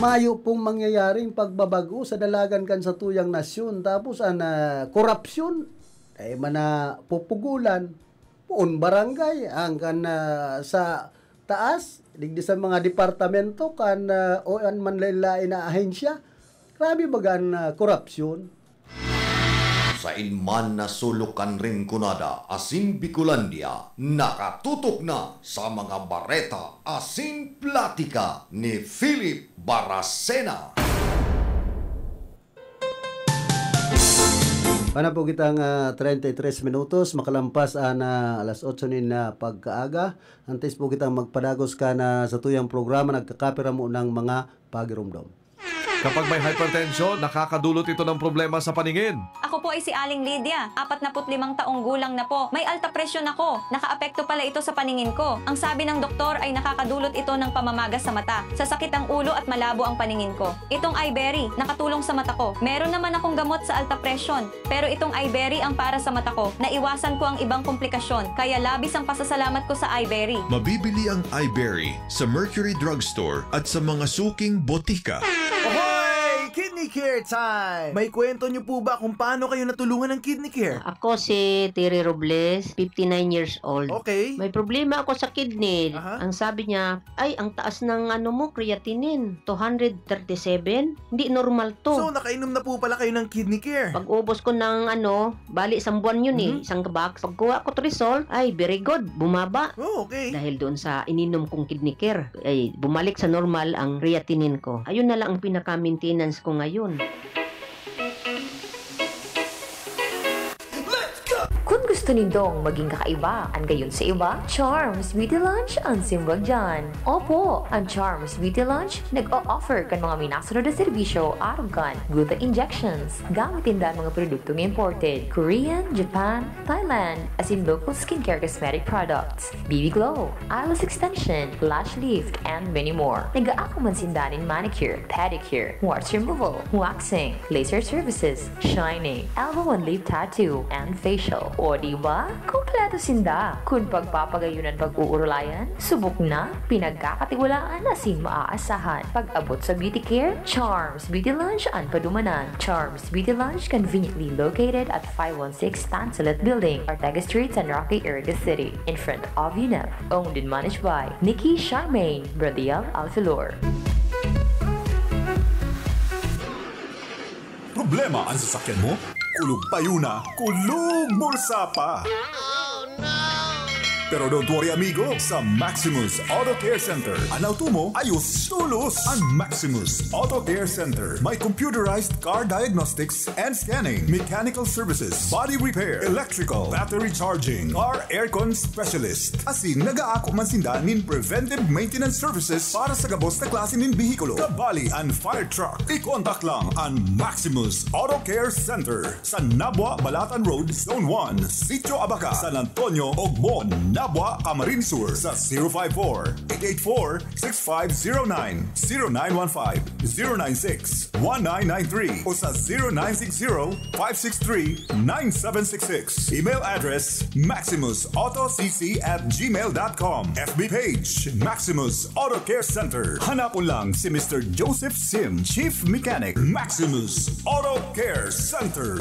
mayo pong mangyayaring pagbabago sa dalagan kan satuyang nasyon. Tapos an, ah, korapsyon, ay man na pupugulan. Poon barangay, hangkan, ah, sa taas, digdi sa mga departamento, kan, ah, o an manlain-lain na ahensya. Grabe baga an, ah, korapsyon. Sain man na sulok kan Rinconada asin Bicolandia, nakatutok na sa mga bareta asin platika ni Philip Baracena. Pana po kitang, ah, treinta y tres minutos, makalampas an, ah, alas otso nin, ah, pagkaaga. Antes po kitang magpadagos kan, ah, satuyang programa, nagkakapira mo ng mga pagirumdom. Kapag may hypertension, nakakadulot ito ng problema sa paningin. Ako po ay si Aling Lydia, apatnapu't limang taong gulang na po. May alta presyon ako. Nakaapekto pala ito sa paningin ko. Ang sabi ng doktor ay nakakadulot ito ng pamamaga sa mata, sa sakit ang ulo at malabo ang paningin ko. Itong Iberry, nakatulong sa mata ko. Meron naman akong gamot sa alta presyon. Pero itong Iberry ang para sa mata ko. Naiwasan ko ang ibang komplikasyon, kaya labis ang pasasalamat ko sa Iberry. Mabibili ang Iberry sa Mercury Drugstore at sa mga suking botika. Ahoy! Kidney Care Time! May kwento niyo po ba kung paano kayo natulungan ng Kidney Care? Ako si Terry Robles, fifty-nine years old. Okay. May problema ako sa kidney. Aha. Ang sabi niya, "Ay, ang taas ng ano mo, creatinine, two hundred thirty-seven. Hindi normal to." So, nakainom na po pala kayo ng Kidney Care? Pag-ubos ko ng ano, bali isang buwan yun eh, Mhm. isang box. Pagkuha ko result, ay, very good, bumaba. Oh, okay. Dahil doon sa ininom kong Kidney Care, ay, bumalik sa normal ang creatinine ko. Ayun na lang ang pinaka-maintenance ko ngayon. Kung gusto nindong maging kakaiba, an gayon sa iba, Charms Beauty Lounge an simbag dyan. Opo, an Charms Beauty Lounge nag-o-offer kan mga minasunod na serbisyo arog kan beauty injections. Gamit ninda an mga produktong imported, Korean, Japan, Thailand, asin local skincare cosmetic products, B B Glow, eyelash extension, lash lift, and many more. Nag-aako man sinda nin manicure, pedicure, warts removal, waxing, laser services, shining, elbow and lip tattoo, and facial. O di ba? Kompleto sinda. Kun pagpapagayon an pag-uurulayan, subok na, pinagkakatiwalaan asin maaasahan. Pag-abot sa beauty care, Charms Beauty Lounge an padumanan. Charms Beauty Lounge, conveniently located at five one six Tansulit Building, Ortega Street, San Roque, Iriga City, in front of UNEP. Owned and managed by Nikki Charmaine Bradiel Alfilor. Problema an sasakyan mo? Kulog payo na, kulog bulsa pa! Pero don't worry, amigo. Sa Maximus Auto Care Center, an auto mo, ayos tolos. An Maximus Auto Care Center may computerized car diagnostics and scanning, mechanical services, body repair, electrical, battery charging, car aircon specialist. Asin nag-aako man sinda nin preventive maintenance services para sa gabos na klase nin behikulo, kabali an fire truck. I-contact lang an Maximus Auto Care Center. Sa Nabua, Balatan Road, Zone one, Sitio Abaca, San Antonio, Ogmon, Nabua, Camarines Sur, sa zero five four, eight eight four, six five zero nine, zero nine one five, zero nine six, one nine nine three, o sa zero nine six zero, five six three, nine seven six six. Email address, maximus auto c c at gmail dot com. F B page, Maximus Auto Care Center. Hanapon lang si Mister Joseph Sim, Chief Mechanic, Maximus Auto Care Center.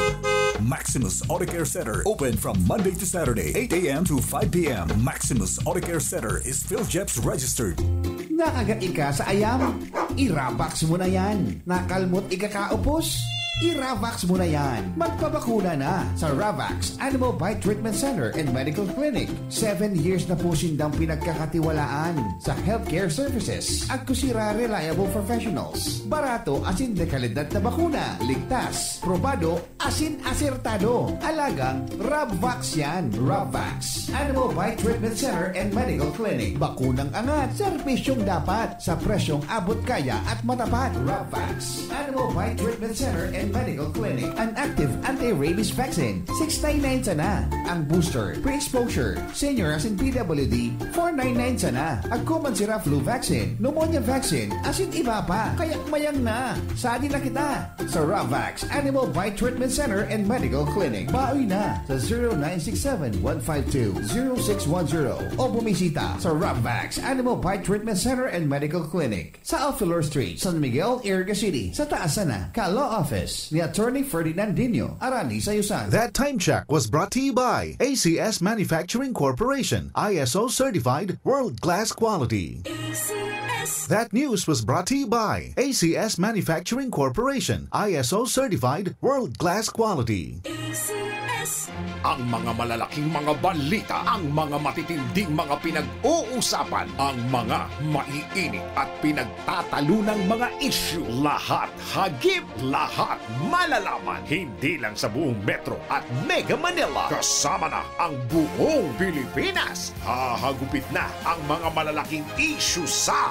Maximus Auto Care Center, open from Monday to Saturday, eight a m to five p m. Maximus Auto Care Center is PhilGEPS registered. Nakagat ika sa ayam? I-Ravax mo na yan. Nakalmot ika kaupos? I-Ravax mo na yan. Magpabakuna na sa Ravax Animal Bite Treatment Center and Medical Clinic. Seven years na po sindang pinagkakatiwalaan sa healthcare services. Agko sira reliable professionals, barato asin dekalidad na bakuna, ligtas, probado, asin asertado. Alagang Rabvax yan. Rabvax Animal Bite Treatment Center and Medical Clinic. Bakunang angat, serbisyong dapat, sa presyong abot kaya at matapat. Rabvax Animal Bite Treatment Center and Medical Clinic. An active anti-rabies vaccine, six nine nine sana. Ang booster, pre-exposure, senior asin P W D, four nine nine sana. Agko man sira flu vaccine, pneumonia vaccine, asin iba pa. Kaya mayang na. Sadi na kita sa Ravax Animal Bite Treatment Center and Medical Clinic. Baoy na sa zero nine six seven, one five two, zero six one zero o bumisita sa Ravax Animal Bite Treatment Center and Medical Clinic sa Alfilor Street, San Miguel, Iriga City, sa taas sana kan Law Office ni Attorney Ferdinand Dino, Arani Sayusan. That time check was brought to you by A C S Manufacturing Corporation, I S O certified, world-class quality. A C S. That news was brought to you by A C S Manufacturing Corporation, I S O certified, world-class quality. A C S. Ang mga malalaking mga balita, ang mga matitinding mga pinag-uusapan, ang mga maiinit at pinagtatalunang mga isyu, lahat hagip, lahat malalaman. Hindi lang sa buong Metro at Mega Manila, kasama na ang buong Pilipinas. Hahagupit na ang mga malalaking isyu sa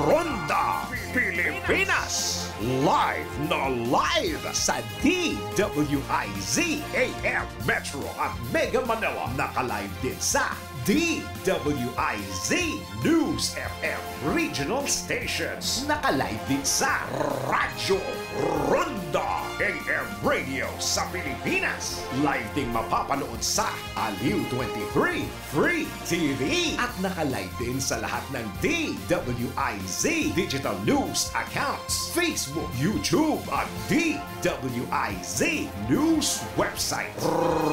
Ronda Pilipinas. Live na live sa D W I Z A M Metro at Mega Manila. Naka-live din sa D W I Z News F M Regional Stations. Naka-live din sa Radyo Ronda A M Radio sa Pilipinas. Live ding mapapanood sa Aliw twenty-three Free T V. At naka-live din sa lahat ng D W I Z digital news accounts, Facebook, YouTube at D W I Z News website.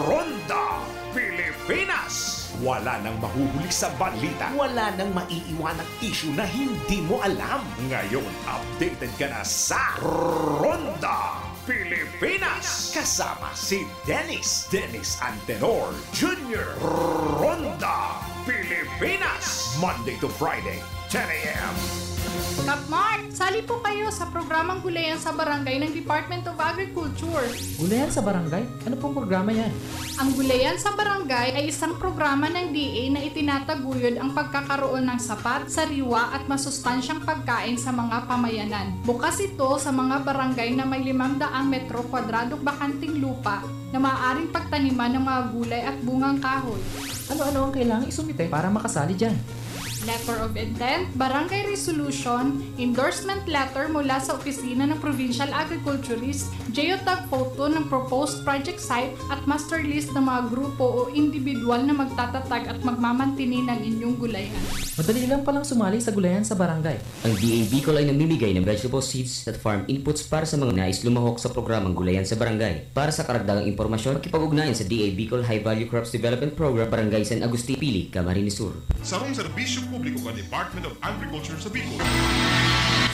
Ronda Pilipinas. Wala nang mahuhuli sa balita. Wala nang maiiwanang isyu na hindi mo alam. Ngayon, updated ka na sa Ronda Pilipinas. Kasama si Dennis, Dennis Antenor Junior. Ronda Pilipinas. Monday to Friday, ten a m. Kapmart, sali po kayo sa programang Gulayan sa Barangay ng Department of Agriculture. Gulayan sa Barangay? Ano pong programa yan? Ang Gulayan sa Barangay ay isang programa ng D A na itinataguyod ang pagkakaroon ng sapat, sariwa at masustansyang pagkain sa mga pamayanan. Bukas ito sa mga barangay na may limang daang metro kwadradong bakanteng lupa na maaaring pagtaniman ng mga gulay at bungang kahoy. Ano-ano ang kailangang isumite para makasali dyan? Letter of intent, barangay resolution, endorsement letter mula sa opisina ng provincial agriculturist, geotag photo ng proposed project site at master list ng mga grupo o individual na magtatatag at magmamantini ng inyong gulayan. Madali lang palang sumali sa gulayan sa barangay. Ang D A Bicol ay namimigay ng vegetable seeds at farm inputs para sa mga nais lumahok sa programang Gulayan sa Barangay. Para sa karagdagang impormasyon, makipag-ugnayan sa D A Bicol High Value Crops Development Program, Barangay San Agustin, Pili, Camarines Sur. Sarong serbisyo publiko kan Department of Agriculture sa Bicol.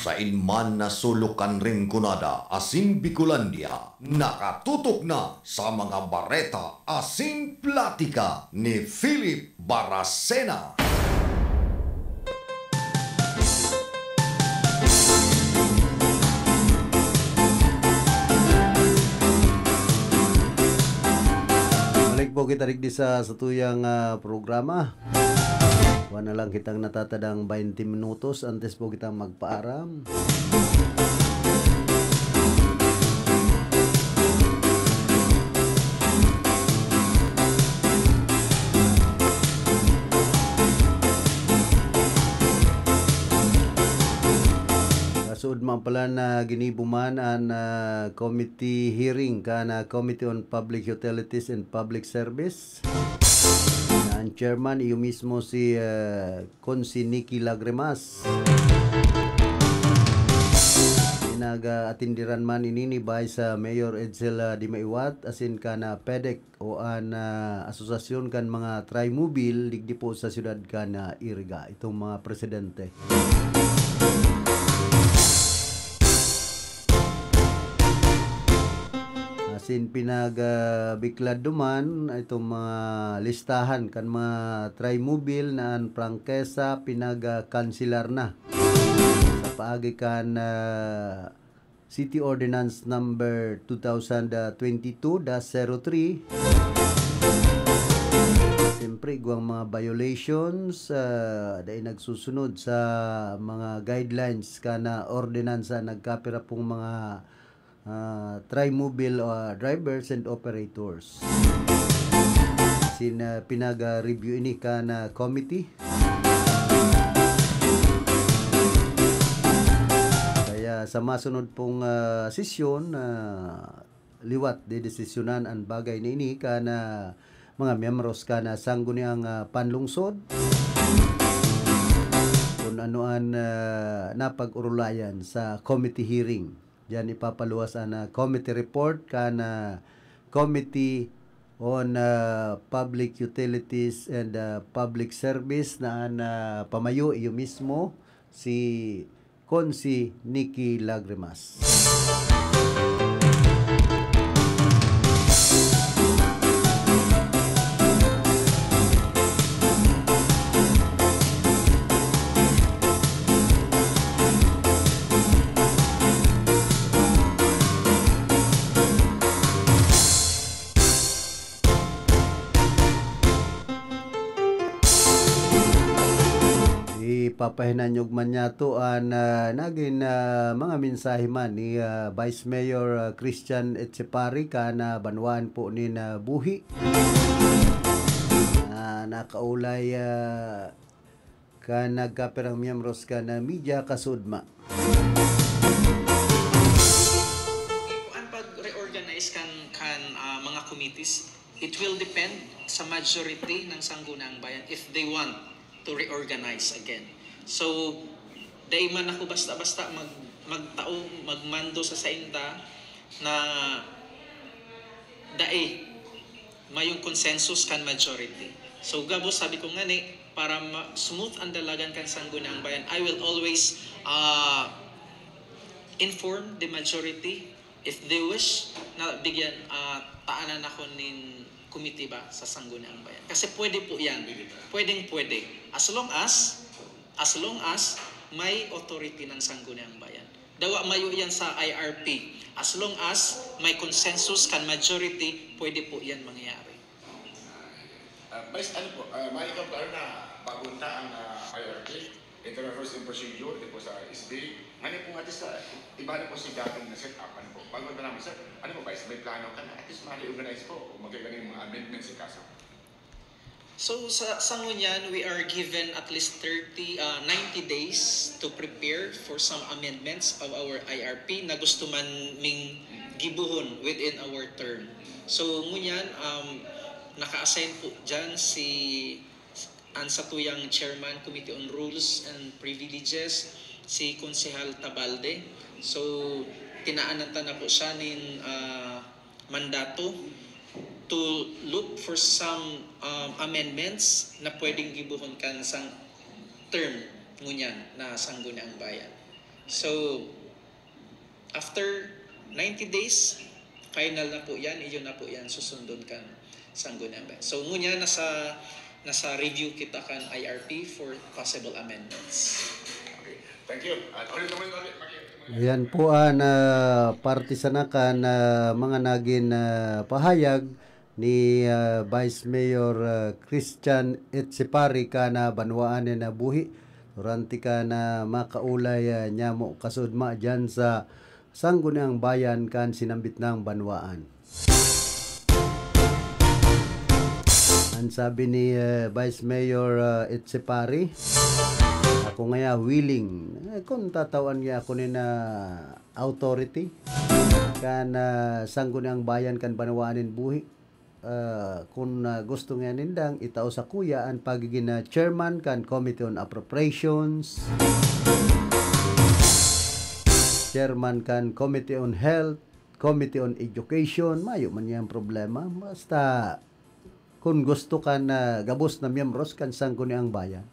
Sain man na sulok kan Rinconada asin Bicolandia, nakatutok na sa mga bareta asin platika ni Philip Baracena. Balik po kita digdi sa satuyang, ah, programa. Kuha na lang kitang natatadang baynte minutos antes po kitang magpaaram. Kasuod man pala na ginibo man an, ah, committee hearing kan, ah, Committee on Public Utilities and Public Service. Na ang chairman, iyo mismo si, ah, Consi Nicky Lagrimas. Pinag-atindiran man ini ni Vice, ah, Mayor Edsel, ah, Dimaiwat, asin kan, ah, PEDEC o an, ah, asosasyon kan mga Trimobile digdi po sa siyudad kan, ah, Iriga. Itong mga presidente. Asin pinag, ah, biklad duman itong mga listahan kan mga Trimobile na an prangkesa pinag, ah, kanselar na. Sa paagi kan, ah, City Ordinance Number two thousand twenty-two dash zero three. Siyempre, igwang mga violations, ah, dai nagsusunod sa mga guidelines kan ordinansa, nagkapira pong mga, ah, Trimobile, ah, drivers and operators. Sin, ah, pinag-review ini kan committee. Kaya sa masunod pong, ah, sesyon, ah, liwat didesisyonan an bagay na ini kan mga miyembros kan Sangguniang, ah, Panlungsod, kun ano an, ah, napag-orolayan sa committee hearing. Diyan ipapaluwas an, ah, committee report kan, ah, Committee on, ah, Public Utilities and, ah, Public Service na an, ah, pamayo, iyo mismo, si Consi Nicky Lagrimas. Ipapahinanyog man niyato an, ah, nagin, ah, mga mensahe man ni, ah, Vice Mayor, ah, Christian Etchepare kan, ah, banwaan po nin, ah, Buhi. Ah, Nakaulay, ah, kan nagkapirang miyembros kan, ah, media kasudma. An pag-reorganize kan, kan, ah, mga committees, it will depend sa majority ng Sangguniang Bayan if they want to reorganize again. So, dai man ako basta-basta mag-, magtao, magmando sa sainda na dai mayong consensus kan majority. So, gabos, sabi ko ngani, para ma-, smooth ang dalagan kan Sangguniang Bayan, I will always, ah, inform the majority. If they wish, na bigyan, ah, taanan ako nin komitiba sa Sangguniang Bayan. Kasi pwede po yan. Pwedeng pwede. As long as, as long as may authority ng Sangguniang Bayan. Dawa mayo yan sa I R P. As long as may consensus kan majority, pwede po yan mangyayari. Ah, Vice, ano po, ah, may ikaw ba na bago na ang ah, I R P? Internal Rules and Procedure, di po sa S B A. Ngani po nga sa iba na po si dating na set up, ano po? Bago na naman, sir. Ano po, Vice? May plano ka na? At least ma-reorganize po o magkagaling mga amendments sa kaso. So, sa, sa ngunyan, we are given at least thirty, ah, ninety days to prepare for some amendments of our I R P na gusto man ming gibuhon within our term. So, ngunyan, um, naka-assign po dyan si ang satuyang chairman, Committee on Rules and Privileges, si Konsehal Tabalde. So, tinaanan ta na po siya nin ah, mandato to look for some um, amendments na pwedeng gibuhon kan sang term ngunyan na Sangguniang Bayan. So, after ninety days, final na po yan, iyon na po yan, susundon kan Sangguniang Bayan. So, ngunyan nasa, nasa review kita kan I R P for possible amendments. Okay. Thank you. At ulit naman ulit. Yan po ang ah, parte sana kan ah, mga nagin ah, pahayag ni ah, Vice Mayor ah, Christian Etsipari kan ah, banwaan nin ah, buhi durante kan ah, makaulay ah, nyamo kasudma dyan sa Sangguniang Bayan kan sinambit nang banwaan. Ang sabi ni ah, Vice Mayor ah, Etsipari, ako ngaya willing. Eh, kung tatawan niya ako ni na authority kan ah, Sangguniang Bayan kan banwaan nin buhi, ah, kung ah, gusto nga nindang itao sakuya ang pagiging ah, chairman kan Committee on Appropriations, chairman kan Committee on Health, Committee on Education, mayo man niyang problema. Basta, kung gusto kan ah, gabos na miyembros kan Sangguniang Bayan.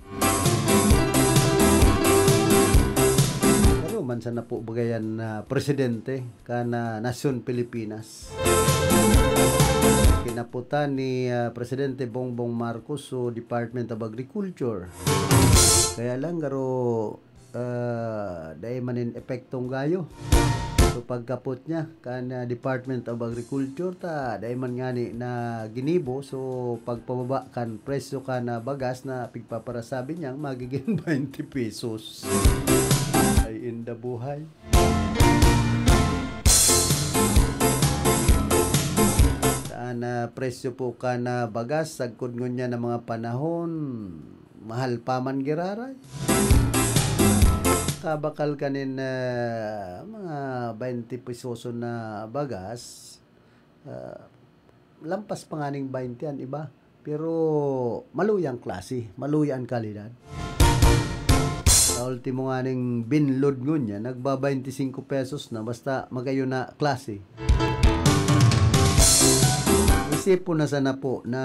Pero man sana po bagayan na presidente kan ah, Nasyon Pilipinas. Kinaputan ni ah, Presidente Bongbong Marcos so Department of Agriculture. Kaya lang, garo, ah, dai man nin epektong gayo. So, pagkapot niya kan ah, Department of Agriculture, ta dai man ngani na ginibo. So, pagpababa kan presyo kan ah, bagas na pigpaparasabi niyang magiging twenty pesos. Ay, inda buhay. Saan na presyo po kan ah, bagas sagkod ngunyan na mga panahon? Mahal pa man giraray. Kabakal kanin ah, mga twenty pesos na bagas, ah, lampas pa nganing twenty an iba. Pero maluya ang klase, maluya ang kalidad. Sa ultimo nganing binlod ngunyan, nagba twenty cinco pesos na, basta magayon na klase. Isipon na sana po na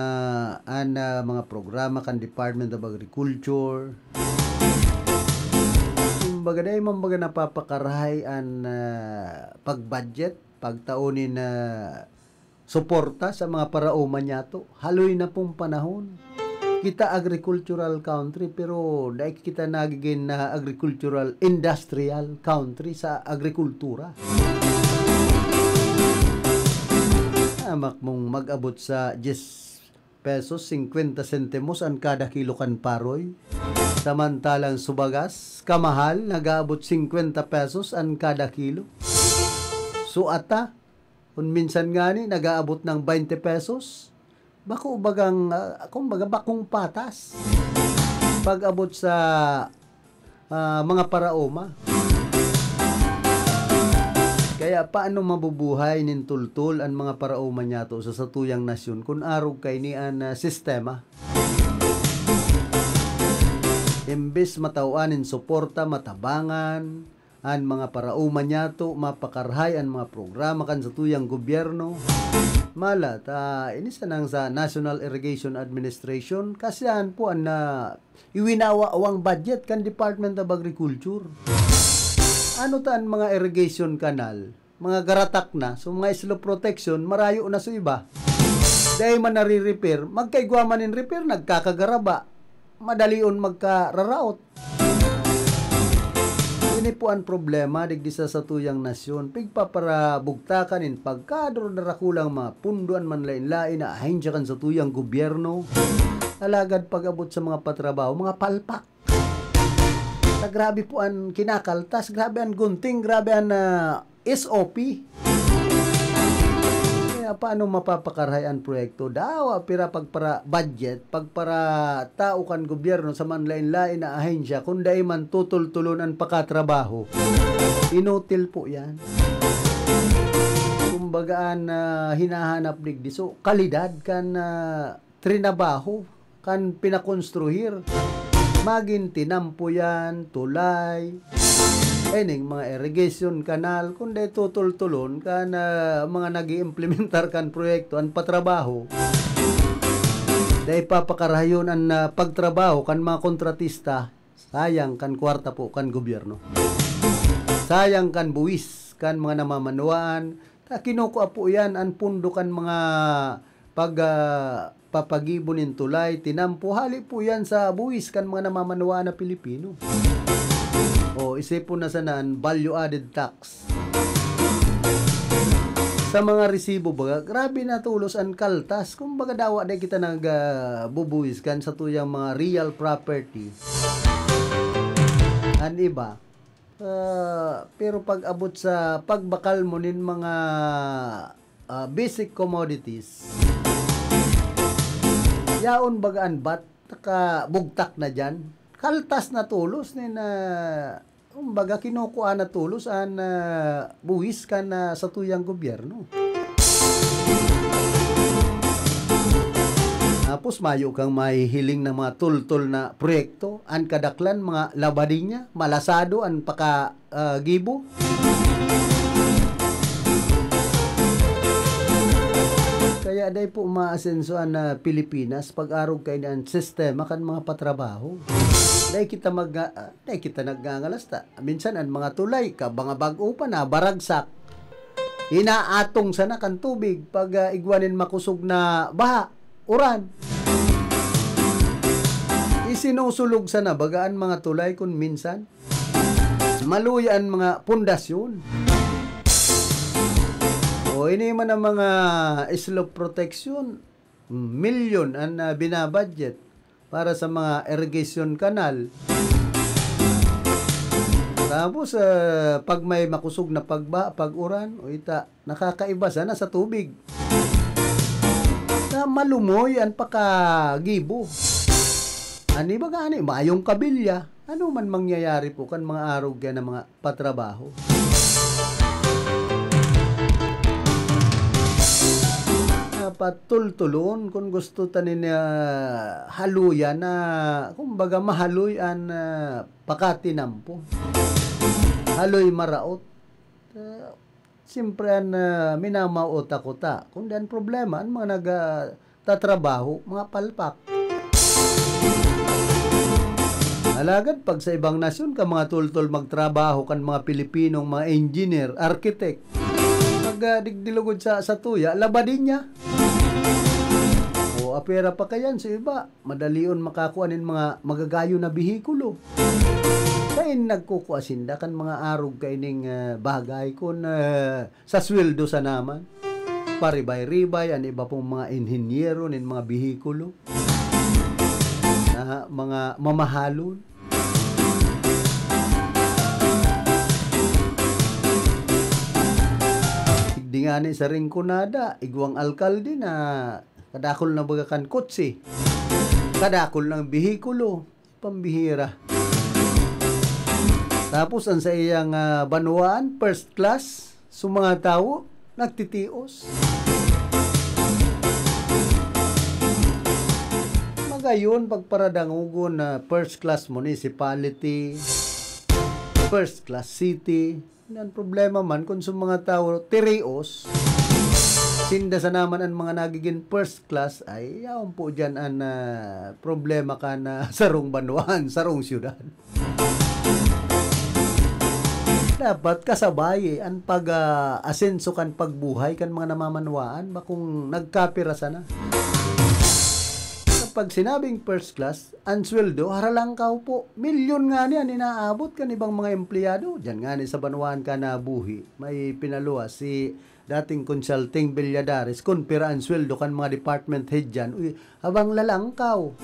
an ah, mga programa kan Department of Agriculture, kumbaga, dai man baga napapakarahay an ah, pag-budget, pagtao nin ah, suporta sa mga paraoma niyato. Haloy na pong panahon. Kita agricultural country, pero dai kita nagiging na agricultural industrial country sa agrikultura. Amak mong mag-abot sa diyes pesos, singkwenta sentimos an kada kilo kan paroy. Samantalang subagas, kamahal, nag-aabot singkwenta pesos an kada kilo. Suata, kun minsan ngani, nag-aabot ng twenty pesos. bako bagang, ah, kumbaga, bakong patas pag-abot sa, ah, mga paraoma. Kaya paano mabubuhay nin tultol an mga paraoma niyato sa satuyang nasyon kun arog kaini an, ah, sistema? Imbes matawan nin suporta, matabangan an mga paraoma niyato, mapakarahay an mga programa kan satuyang gobyerno. Malat, ah, ini sanang sa National Irrigation Administration, kasiyahan po an, ah, iwinawawang budget kan Department of Agriculture. Ano ta an mga irrigation canal? Mga garatak na, so mga slope protection, marayo na sa iba. Dai man nare-repair, magkaigwa man nin repair, nagkakagaraba. Madalion magkararaot. Ini po an problema digdi sa satuyang nasyon. Pigpaparabugtakan nin pagkadoro-darakulang mga pundo an manlaen-laen na ahensya kan satuyang gobyerno. Alagad pag-abot sa mga patrabaho, mga palpak. Ta grabe po an kinakaltas, grabe an gunting, grabe an, ah, S O P. Kaya paano mapapakarahay an proyekto? Dawa pira pagpara-budget, pagparatao kan gobyerno sa manlaen-laen na ahensya, kun dai man tutultulon an pakatrabaho. Inutil po yan. Kumbaga, an, ah, hinahanap digdi, so, kalidad kan, ah, trinabaho, kan pinakonstruhir. Magin tinampo yan, tulay, ining mga irrigation canal, kun dai tutultulon kan, ah, mga nag-iimplementar kan proyekto, an patrabaho. Dai papakarahayon an, ah, pagtrabaho kan mga kontratista. Sayang kan kwarta po kan gobyerno. Sayang kan buwis kan mga namamanwaan. Ta kinukua po yan an pundo kan mga pag, ah, papagibo nin tulay, tinampo, hali po yan sa buwis kan mga namamanwaan na Pilipino. O, isipon na sana an value added tax. Sa mga resibo baga, grabe na tolos an kaltas. Kumbaga, dawa dai kita nag, ah, bubuwis kan satuyang mga real property. An iba, ah, pero pag-abot sa pagbakal mo nin mga, ah, basic commodities, yaon baga an vat, nakabugtak na diyan. Kaltas na tolos nin, ah, kumbaga, kinukua na tolos an, ah, buwis kan, ah, satuyang gobyerno. Tapos mayo kang mahihiling na mga tultol na proyekto, an kadaklan, mga labadinya, malasado an paka, ah, gibo. Kaya dai po maasenso an, ah, Pilipinas pag-arog kaini an sistema kan mga patrabaho. Dai kita mag, ah, dai kita nagngangalas ta. Minsan an mga tulay, ka mga bag-o pa na, baragsak. Inaatong sana kan tubig pag, ah, igwa nin makosog na baha, uran. Isinusulog sana baga an mga tulay kun minsan. Maluya an mga pundasyon. O, ini man ang mga slope protection, milyon an, ah, binabudget para sa mga irrigation canal. Tapos, ah, pag may makosog na pagbaha, pag-uran, o ita, nakakaiba sana sa tubig. Na malumoy an pakagibo. An iba gani, mayong kabilya. Ano man mangyayari po kan mga arog kaya na mga patrabaho? Dapat tultulon kun gusto ta nin, ah, haluyan na, kumbaga, mahaloy an, ah, pakatinampo. Haloy maraot. Ah, siyempre, an, ah, minamawot ako ta. Kundi an problema, an mga nag, ah, tatrabaho, mga palpak. Alagad pag sa ibang nasyon ka mga tultol magtrabaho kan mga Pilipinong mga engineer, architect, pag, ah, digdi lugod sa, sa tuya, labadinya. O, apera pa kayan sa iba, madalion makakua nin mga magagayon na behikulo. Kain nagkukua sinda kan mga arog kaining, ah, bagay kun, ah, sa sweldo sana man. Paribay-ribay an iba pong mga inhenyero nin mga behikulo na mga mamahalon. Digdi ngani sa Rinconada, igwang alkalde na Kadakul na baga kan kotse. Kadakul ng behikulo. Pambihira. Tapos ang sa iyang, ah, banwaan, first class, so mga tawo, nagtitios. Magayon, pagparadangogon na first class municipality, first class city, An problema man kun sa mga tawo tirios, sinda sana man an mga nagigin first class, ay yaon po diyan an, ah, problema kan sarong banwaan, sarong syudad. Dapat kasabay an pag, ah, asenso kan pagbuhay kan mga namamanwaan, bakong nagkapira sana. Kapag sinabing first class, An sweldo, haralangkaw po. Milyon ngani an inaabot kan ibang mga empleyado. Diyan ngani sa banwaan ka nabuhi, may pinaluwas si dating Konsyal Ting Villadares kun pira an sweldo kan mga department head diyan. Uy, habang lalangkaw.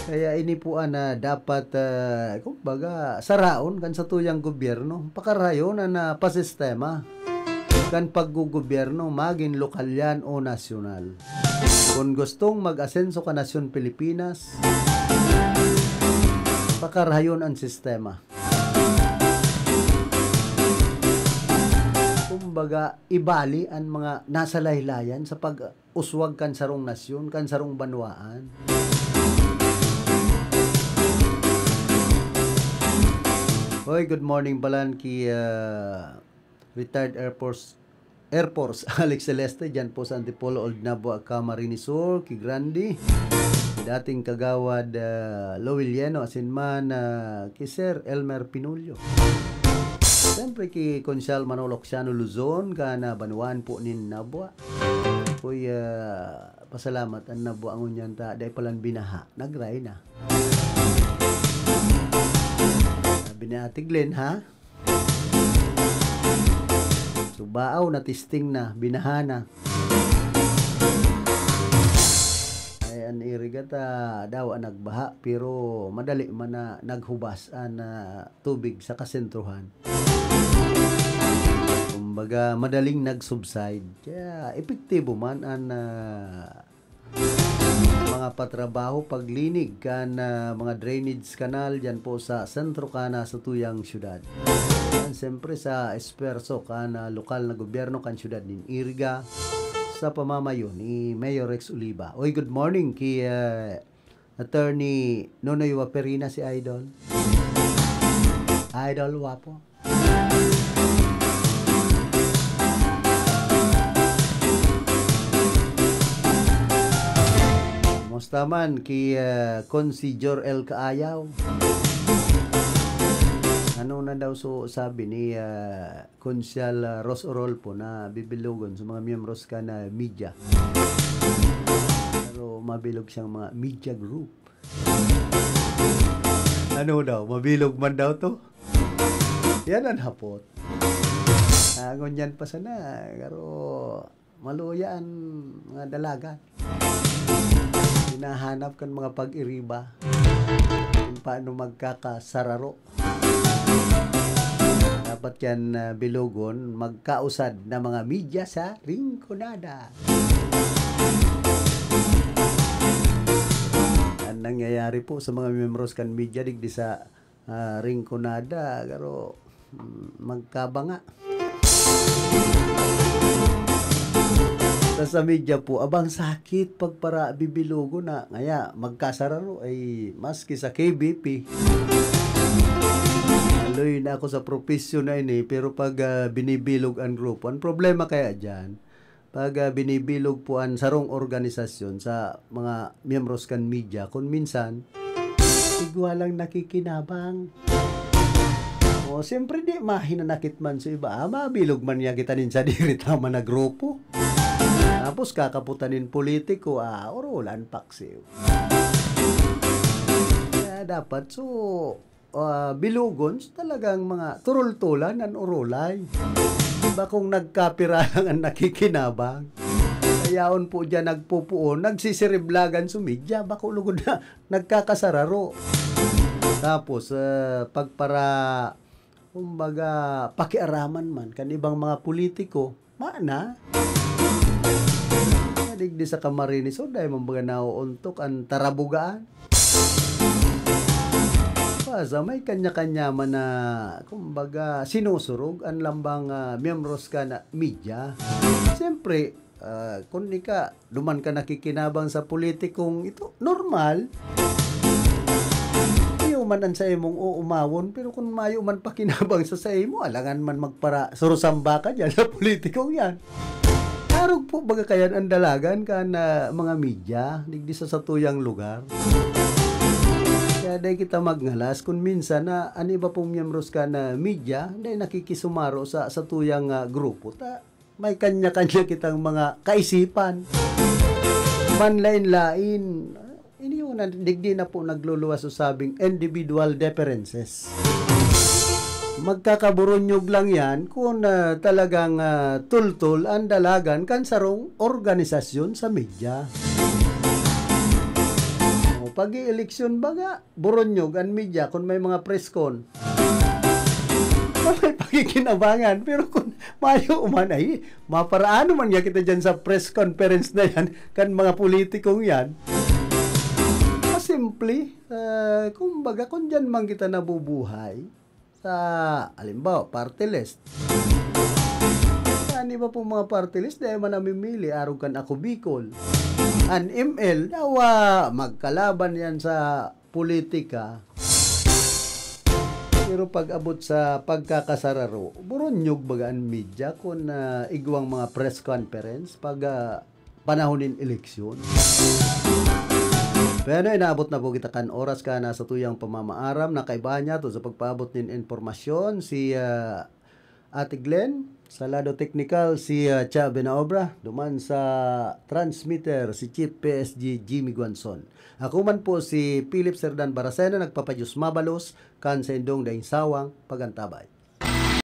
Kaya ini po an, ah, dapat, ah, kumbaga, saraon kan satuyang gobyerno. Pakarayon an, ah, pasistema. kan paggogobyerno, magin lokal yan o nasyonal. Kun gustong mag-asenso ka nasyon Pilipinas, pakarahayon an sistema. Kumbaga, ibali an mga nasa laylayan sa pag-uswag kan sarong nasyon, kan sarong banwaan. Hoy, good morning, Balan, ki, ah, Retired Air Force, Air Force Alex Celeste, dyan po sa Antipolo, Old Nabua, Camarines Sur, ki Grande, dating Kagawad, ah, Lowell Yeno, asin man, ah, ki Sir Elmer Pinulio. Siyempre, ki Konsyal Manolo Xiano Luzon, kan, ah, banwaan po nin Nabua. Ako'y, ah, pasalamat an Nabua ngunyan ta, dai palan binaha, nagray na. Sabi ni Ate Glenn, ha? So, baaw, natisting na, binaha na. Ay, an iriga ta, daw an nagbaha, pero madali man na naghubas an, ah, tubig sa kasentruhan. Kumbaga, madaling nag-subside. Kaya, epektibo man an, ah, mga patrabaho, paglinig kan, ah, mga drainage canal diyan po sa sentro kan, ah, satuyang syudad. Yan, siyempre, sa esfuerso kan, ah, lokal na gobyerno kan syudad nin Iriga, sa pamamayo ni Mayor Rex Oliva. Oy, good morning ki, ah, Attorney Nonoy Waperina, si Idol. Idol, wapo. Kumusta man ki, ah, Consi Jor-El Kaayaw? Ano na daw so sabi ni, ah, Konsyal, ah, Ros Orolfo na bibilogon sa mga miyembros kan media? Pero mabilog siyang mga media group. Ano daw? Mabilog man daw to? Yan an hapot. Ah, ngunyan pa sana, pero maluya an mga dalagan. Hinahanap kan mga pag-iriba kung paano magkakasararo. Dapat yan, ah, bilogon, magkausad na mga media sa Rinconada. Ang nangyayari po sa mga miyembros kan media digdi sa, ah, Rinconada, garo, mm, magkabanga. Tas sa media po, abang sakit pagpara bibilogon na. Ngaya, magkasararo ay maski sa K B P. Aloy na ako sa propesyon na ini, pero pag, ah, binibilog ang grupo, ang problema kaya diyan, pag, ah, binibilog po ang sarong organisasyon sa mga miyembros kan media, kun minsan, igwa lang nakikinabang. O, siyempre, di mahinanakit man sa iba, ah, mabilog man niya kita nin sadiri ta man na grupo. Tapos, kakaputan nin politiko, ah, urulan, paksiw. Kaya dapat, so, ah, bilogon, so, talagang mga turultulan an urulay. Bakong nagkapira lang an nakikinabang. Kaya yaon po diyan nagpupuon, nagsisiriblagan sa media, bako lugod na nagkakasararo. Tapos, ah, pagpara-, kumbaga, pakiaraman man kan ibang mga politiko, mana. Digdi sa Camarines Sur, dai man baga naoontok an tarabugaan. Basta may kanya-kanya man na, kumbaga, sinusurog an lambang, ah, miyembros kan media. Siyempre, ah, kun ika, duman ka nakikinabang sa politikong ito, normal. Iyo man an saimong uumawon, pero kun mayo man pakinabang sa saimo, alangan man magpara-, surusamba ka diyan sa politikong yan. Arog po baga kayan an dalagan kan, ah, mga media, digdi sa satuyang lugar. Kaya dai kita magngalas kun minsan na an iba pong miyembros kan media, dai nakikisumaro sa satuyang, ah, grupo. Ta, may kanya-kanya kitang mga kaisipan. Manlain-lain, ini yun, digdi na po nagluluwas usabing individual differences. Magkakaburunyog lang yan kung, ah, talagang, ah, tultol ang dalagan kan sarong organisasyon sa media. O, pag-ieleksyon baga, burunyog an media kun may mga press con. May pakikinabangan, pero kun mayo man, ay, maparaan man nga kita diyan sa press conference na yan, kan mga politikong yan. Masimple, ah, kumbaga, kun diyan man kita nabubuhay, sa, halimbawa, party list. An iba pong mga party list, dai man namimili, arog kan Ako Bicol. An M L, dawa, magkalaban yan sa politika. Pero pag-abot sa pagkakasararo, burunyog baga an media kun, ah, igwang mga press conference pag, ah, panahon nin eleksyon. Pero inaabot na po kita kan oras kan satuyang pamamaaram. Nakaibahan niya to sa pagpaabot nin impormasyon si, ah, Ate Glenn, sa lado teknikal si, ah, Cha Benaobra, duman sa transmitter si Chief P S G Jimmy Guanzon. Ako man po si Philip Serdan Baracena, nagpapadiyos mabalos kan saindong daing sawang pagantabay.